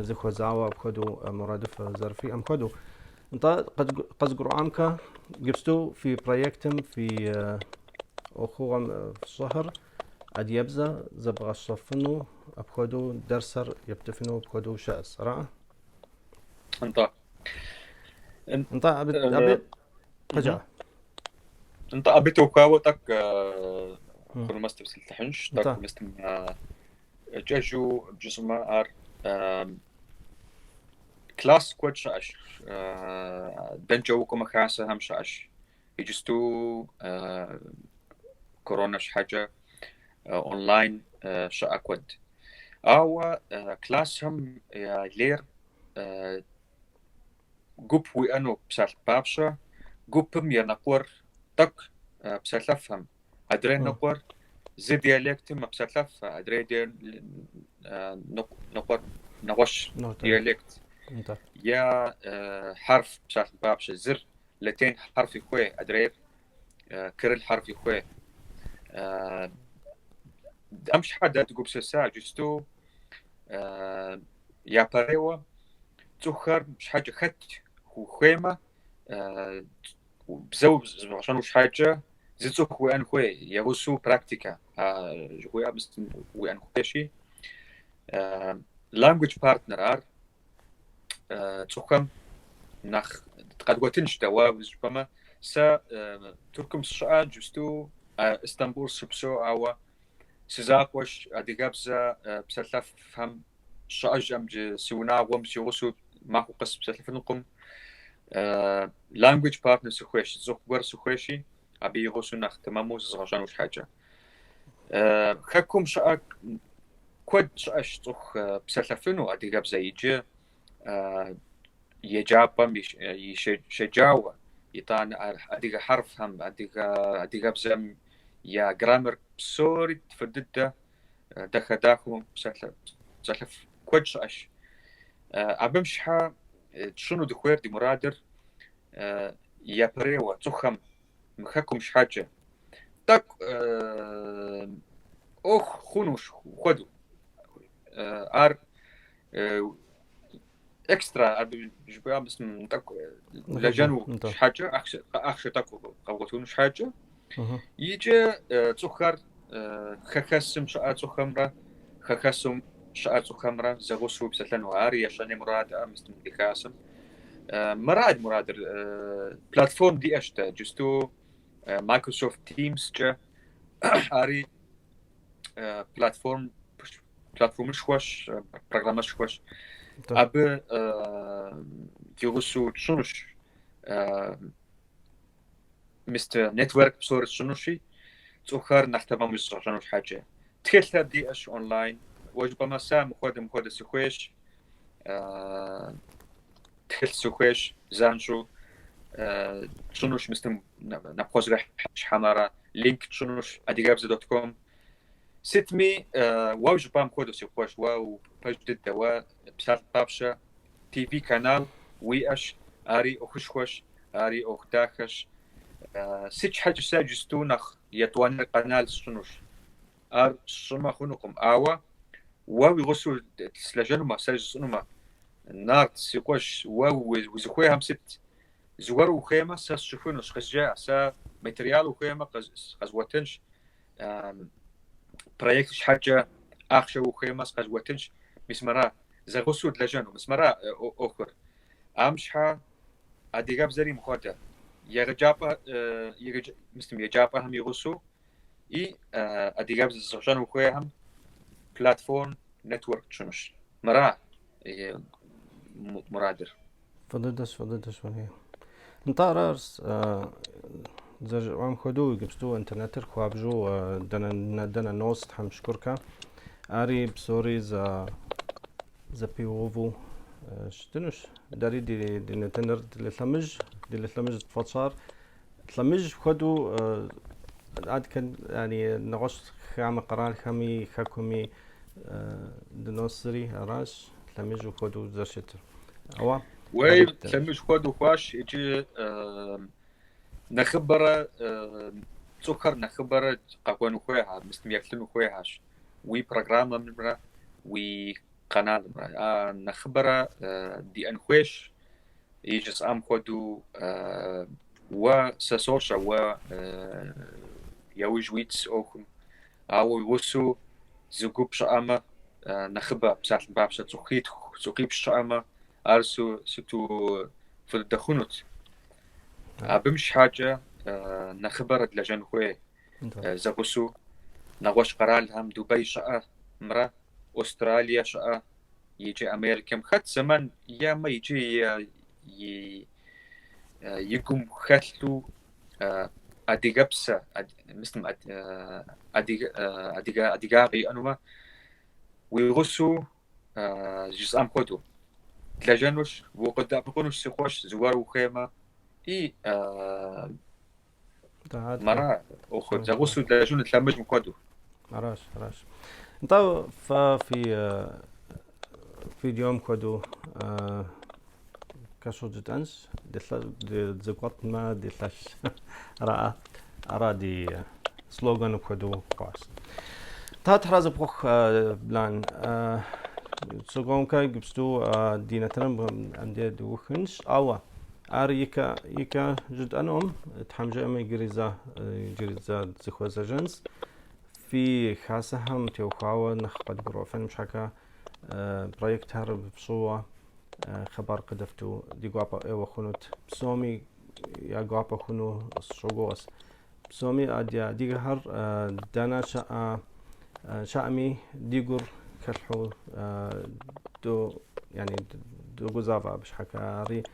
зыхуэзауэ апхуэдэу мурадыфӏ зэрыфиӏэм хуэдэу. Нтӏэ къызгурыӏуамкэ, иджыпсту фи проектым, фи ӏуэхугъуэм фщӏыхьыр адыгэбзэ зэбгъэщӏэфыну апхуэдэу дэрсэр ептыфыну апхуэдэу щыӏэщ, ара? Нтӏэ. Нтӏэ, абы, абы къыжыӏэ. Нтӏэ, абы теухуауэ тӏэкӏу хъунумэ сытепсэлъыхьынщ, тӏэкӏу мыстым кӏэщӏу бжысӏэмэ ар класс куэд щыӏэщ, дэнкӏэ укӏуэмэ хасэхэм щыӏэщ. Иджысту корона щхьэкӏэ онлайн щыӏэ куэд. Ауэ классхэм я лейр гуп уиӏэну псалъэ папщӏэ, гупым я ныкъуэр тӏэкӏу псэлъэфхэм, адрей ныкъуэр зы диалектым мэпсэлъэф, адрей ныкъуэр нэгъуэщӏ диалект. Е хьэрф псалъэ папщӏэ, зыр латин хьэрфи хуей, адрейр кирилл хьэрфи хуей. Абым щхьэ дэ дыгупсыса иджысту япэрейуэ цӏыхухэр щхьэкӏэ хэт хуеймэ, бзэ зэбгъэщӏэну щхьэкӏэ зы цӏыху уиӏэн хуей, и гъусэу практикэ жыхуиӏэр уиӏэн хуейщи, language partner ар цӏыхухэм нэхъ къэдгъуэтынщ дэ, уэ жыпӏэмэ, сэ Тыркум сыщыӏэ иджысту, Истамбул сыщыпсэу, ауэ сызакъуэщ адыгэбзэ псэлъэфхэм щыӏэжкъым, иджы си унагъуэм си гъусэу махуэ къэс псэлъэфынукъым. Language partner сыхуейщ, цӏыху гуэр сыхуейщи, абы и гъусэу нэхъ тэмэму зызгъэщӏэну щхьэкӏэ. Хэкум щыӏэ куэд щыӏэщ цӏыху псэлъэфыну адыгэбзэ иджы еджапӏэм щеджауэ, итӏанэ адыгэ хьэрфхэм, адыгэбзэм я граммар псори фӏы дыдэ дахэ-дахэу псэлъэф куэд щыӏэщ. Абым щхьэ тщӏыну дыхуейр ди мурадыр япэрейуэ цӏыхухэм мы хэкум щхьэкӏэ тӏэкӏу ӏуэху хъунущ хуэдэу. Ар экстра абы жыпӏа тӏэкӏу лэжьэну щхьэкӏэ, ахъшэ тӏэкӏу къэбгъуэтыну щхьэкӏэ. Икӏи цӏыхухэр хэхэсым щыӏэ цӏыхухэмрэ хэхэсым щыӏэ цӏыхухэмрэ зэгъусэу псэлъэну. Ар ещанэ мурад ди хасэм. Мыра мурадыр платформ диӏэщ дэ иджысту Microsoft Teams-кӏэ ари платформ платформышхуэщ, программэшхуэщ. Абы ди гъусэу тщӏынущ. Мис network псори тщӏынущи, цӏыхухэр нэхъ тэмэму зыщӏэщӏэну щхьэкӏэ. Тхылъхэр диӏэщ онлайн. Уэ жыпӏэмэ, сэ мыхуэдэ мыхуэдэ сыхуейщ. Тхылъ сыхуейщ занщӏэу тщӏынущ, мыстым напхуэзгъэхьынщ, хьэмэрэ линк тщӏынущ адыгэбзэ dot com. Сытми, уэ жыпӏам хуэдэу, си къуэш, уэ пэж дыдэ, уэ псалъэм папщӏэ ТВ канал уиӏэщ, ари ӏуэхушхуэщ, ари ӏуэху дахэщ. Сыт щхьэкӏэ сэ иджысту нэхъ етӏуанэ канал сщӏынущ. Ар сщӏымэ хъунукъым, ауэ уэ уи гъусэу сылэжьэнумэ, сэ жысӏэнумэ, Нарт, си къуэш, уэ узыхуейхэм сыт? Зыгуэр ухуеймэ, сэ сщӏыфынущ, къызжеӏэ, сэ материал ухуеймэ, къэзгъуэтынщ, проект щхьэкӏэ ахъшэ ухуеймэ, къэзгъуэтынщ. Мис мыра, зэгъусэу длэжьэну, мис мыра ӏуэхур. Ам щхьэ адыгэбзэри мыхуэдэ. Егъэджапӏэ, мис еджапӏэхэм и гъусэу и адыгэбзэ зыщӏэну хуейхэм платформ, network тщӏынущ. Мыра мурадыр. Фӏы дыдэщ, фӏы дыдэщ, уэлэхьи. Нтӏэ, ара зэрыжыпӏам хуэдэу иджыпсту интернетыр хуабжьу дэнэ нос Тхьэм шыкуркэ. Ари псори зэпиуву щытынущ. Дэри ди нэтыныр ди лъэмыж тфӏэтщар. Лъэмыж хуэдэу адкэ, яни нэгъуэщӏ хамэ къэралхэми хэкуми дыносри аращ лъэмыж хуэдэу зэрыщытыр. Ауэ Уей, лъэмыж хуэдэу хуащ икӏи нэхъыбэрэ цӏыхухэр нэхъыбэрэ къэкӏуэну хуейхьэ, мыстым еплъыну хуейхьэщ уи программэмрэ уи каналымрэ. А нэхъыбэрэ диӏэн хуейщ. И жысӏам хуэдэу уэ сэ сощӏэ, уэ яужь уитс ӏуэхум, ауэ уи гъусэу зы гуп щыӏэмэ, нэхъыбэ, псалъэм папщӏэ, цӏыхуитху, цӏыхуипщӏ щыӏэмэ, ар сыту фӏы дыдэ хъунут. Абым щхьэкӏэ нэхъыбэрэ длэжьэн хуей зэгъусэу нэгъуэщӏ къэралхэм Дубай щыӏэмрэ Австралие щыӏэ Иджы Америкэм хэт зэман иӏэмэ, иджы и гум хэлъу адыгэпсэ, мыстым адыгагъэ иӏэнумэ, уи гъусэу жысӏам хуэдэу длэжьэнущ, укъыдэӏэпыкъунущ, си къуэш, зыгуэр ухуеймэ, и мара ӏуэхур, зэгъусэу длэжьэну лъэмыжым хуэдэу. Аращ, аращ. Нтӏэ, фэ фи видеом хуэдэу кӏэщӏу жытӏэнщ, дызэкъуэтмэ дылъэщ. Ара, ара ди слоган хуэдэу хъуащ. Та Тхьэр арэзы пхухъу, Блан. Согомкэ иджыпсту ди нэтыным абдей дыухынщ, ауэ Ар икӏэ жытӏэнукъым, Тхьэм жиӏэмэ иджыри зэ, иджыри зэ дызэхуэзэжынщ. Фи хасэхэм теухуауэ нэхъ къэдгурыӏуэфыным щхьэкӏэ проектхэр фщӏыуэ хъыбар къыдэфту ди гуапэ ӏейуэ хъунут. Псоми я гуапэ хъуну сыщогугъ. Псоми адыгэхэр дэнэ щыӏэ щыӏэми ди гур хэлъхьу ду яни догузавэ абы щхьэкӏэ. Ари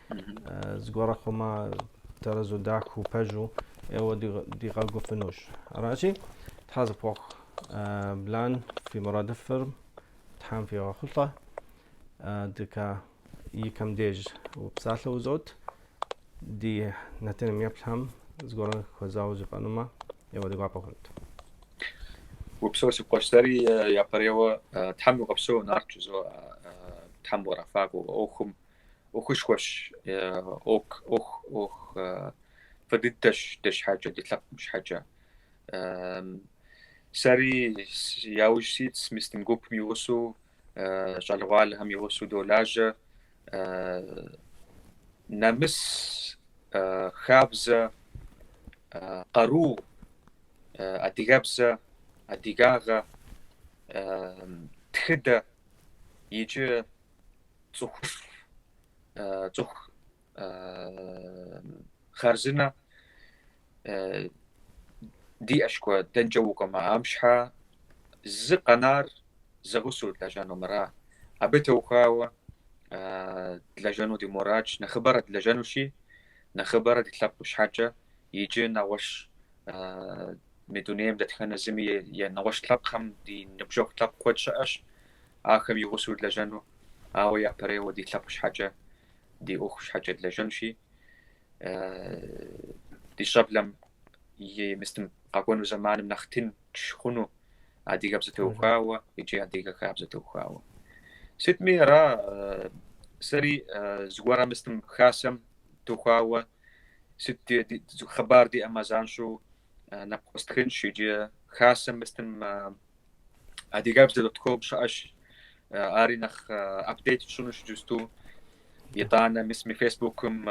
зыгуэрэ хъумэ тэрэзу дахэу пэжу ӏейуэ дигъэгуфынущ. Аращи, Тхьэ зыпхуэхъу Блан фи мурадыфыр Тхьэм фигъэхъулӏэ. Дыкэ икэм деж псалъэ узот. Ди нэтыным еплъхэм зыгуэрэ хуэзауэ жыпӏэнумэ, ӏейуэ ди гуапэ хъунут. Упсэу си къуэш, сэри япэрейуэ Тхьэм уигъэпсэу, Нарт жызоӏэ, Тхьэм уигъэфӏакӏуэ ӏуэхум, ӏуэхушхуэщ, ӏуэху, ӏуэху фӏы дыдэщ дэ щхьэкӏэ, ди лъэпкъым щхьэкӏэ. Сэри яужь ситс, мистым гупым и гъусэу, щӏалэгъуалэхэм и гъусэу долажьэ. Нэмыс, хабзэ, къару, адыгэбзэ, адыгагъэ, тхыдэ икӏи цӏыхуфӏ, цӏыху хъарзынэ диӏэщ куэ дэнкӏэ укӏуэмэ, ам щхьэ зы къэнар зэгъусэу длэжьэну мыра. Абы теухуауэ длэжьэну ди мурадщ, нэхъыбэрэ длэжьэнущи, нэхъыбэрэ ди лъэпкъым щхьэкӏэ иджы нэгъуэщӏ мы дунейм дэтхэнэ зыми е нэгъуэщӏ лъэпкъхэм ди ныбжьэгъу лъэпкъ куэд щыӏэщ, ахэм и гъусэу длэжьэну, ауэ япэрейуэ ди лъэпкъ щхьэкӏэ, ди ӏуэху щхьэкӏэ длэжьэнущи, ди щӏэблэм и мыстым къэкӏуэну зэманым нэхъ тынш хъуну. Адыгэбзэ теухуауэ икӏи адыгэ хабзэ теухуауэ. Сытми ара сэри зыгуэрэ мыстым хасэм теухуауэ сыт хъыбар диӏэмэ занщӏэу нэпхуэстхынщ иджы хасэм мыстым адыгэбзэ.com щыӏэщ, ари нэхъ апдейт тщӏынущ иджысту. Итӏанэ мис мы Фейсбукым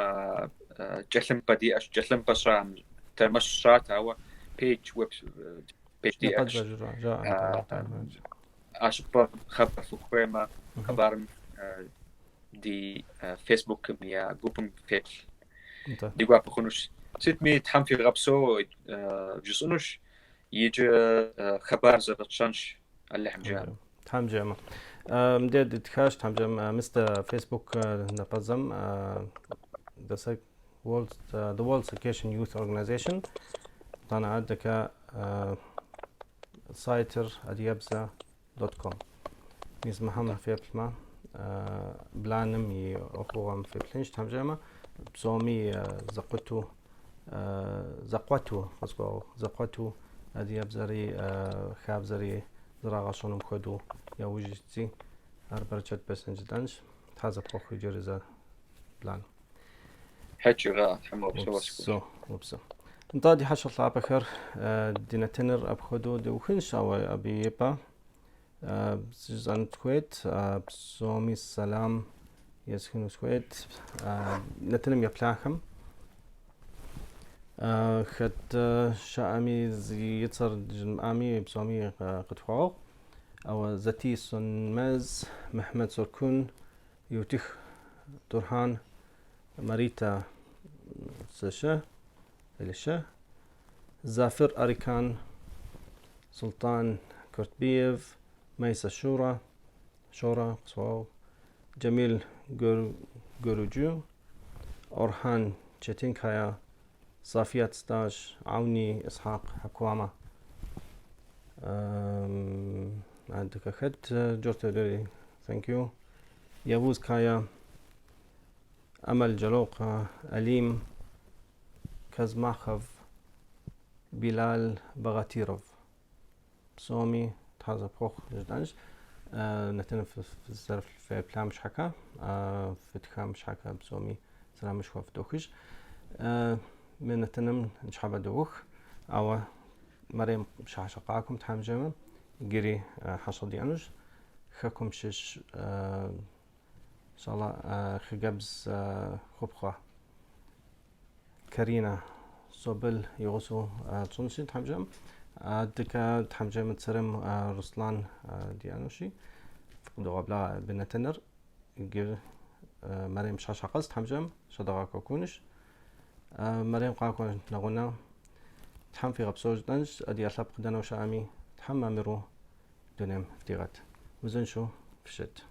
кӏэлъымпӏэ диӏэщ, кӏэлъымпӏэ щӏам, тэрмэш щат, ауэ пейдж, веб пейдж диӏэщ. А щӏыпӏэм хъыбар фыхуеймэ, хъыбарым ди Фейсбукым я гупым феплъ. Ди гуапэ хъунущ. Сытми Тхьэм фигъэпсэу жысӏэнущ, иджы хъыбар зэрытщӏэнщ, Алыхьым жиӏэмэ. Тхьэм жиӏэмэ. Мыдэ дытхащ, Тхьэм жиӏэмэ, мыстэ Facebook напэзэм The World, The World Circassian Youth Organization. Итӏанэ адэкӏэ сайтыр адыгэбзэ.com. Мис мыхэм феплъмэ, Бланым и ӏуэхугъуэм феплъынщ, Тхьэм жиӏэмэ, псоми зэкъуэту, зэкъуэту, къысхуэгъэгъу, зэкъуэту адыгэбзэри хабзэри зэрагъэщӏэнум хуэдэу яужь итци, ар бэрчэт бесын жытӏэнщ. Тхьэ зэпхъуэхъу иджыри зэ, Блан. Хьэкӏыгъэ, Тхьэм упсэу. Упсэу, упсэу. Нтӏэ, ди хьэщӏэ лъапӏэхэр, ди нэтыныр апхуэдэу дыухынщ, ауэ абы и пӏэ жысӏэну сыхуейт, псоми сэлам есхыну сыхуейт нэтыным еплъахэм. Хэт щыӏэми, и цӏэр жымыӏами, псоми къытхуагъэгъу. Ауэ Затий Сонмез, Мехмет Соркун, Еутых Турхьан, Марита Сыщэ, Илыщэ, Зафир Арикан, Султан Куртбиев, Мейсэ Шура, Шора къысхуэгъэгъу, Джамил Гөрүджу, Орхан Четинкая, Сафият Стаж, Ауни Исхьакъ Хьэкуамэ. Адэкӏэ хэт Джортэдэри, thank you. Явуз Кая, Амал Джалокъэ, Алим Казмахов, Билал Багатиров. Псоми Тхьэ зэпхъуэхъу жытӏэнщ. Нэтыным зэрыфеплъам щхьэкӏэ, фытхам щхьэкӏэ псоми сэламышхуэ фыдохыж. Мы нэтыным ныщхьэбэ доух, ауэ мэрем пщыхьэщхьэ къакӏуэм Тхьэм жиӏэмэ, иджыри хьэщӏэ диӏэнущ. Хэкум щыщ щӏалэ хъыджэбз хупхъуэ Каринэ Собыл и гъусэу тщӏынщи, Тхьэм жиӏэм. Адэкӏэ Тхьэм жиӏэмэ Црым Руслан диӏэнущи, фыкъыдогъэблагъэ абы нэтыныр. Иджы мэрем пщыхьэщхьэ къэс Тхьэм жиӏэм щыдгъэкӏуэкӏунущ. Мэрем къакӏуэ нэгъунэ Тхьэм фигъэпсэу жытӏэнщ, адыгэ лъэпкъ дэнэ щыӏэми, Тхьэм мамыру дунейм фыдигъэт. Узыншэу фыщыт.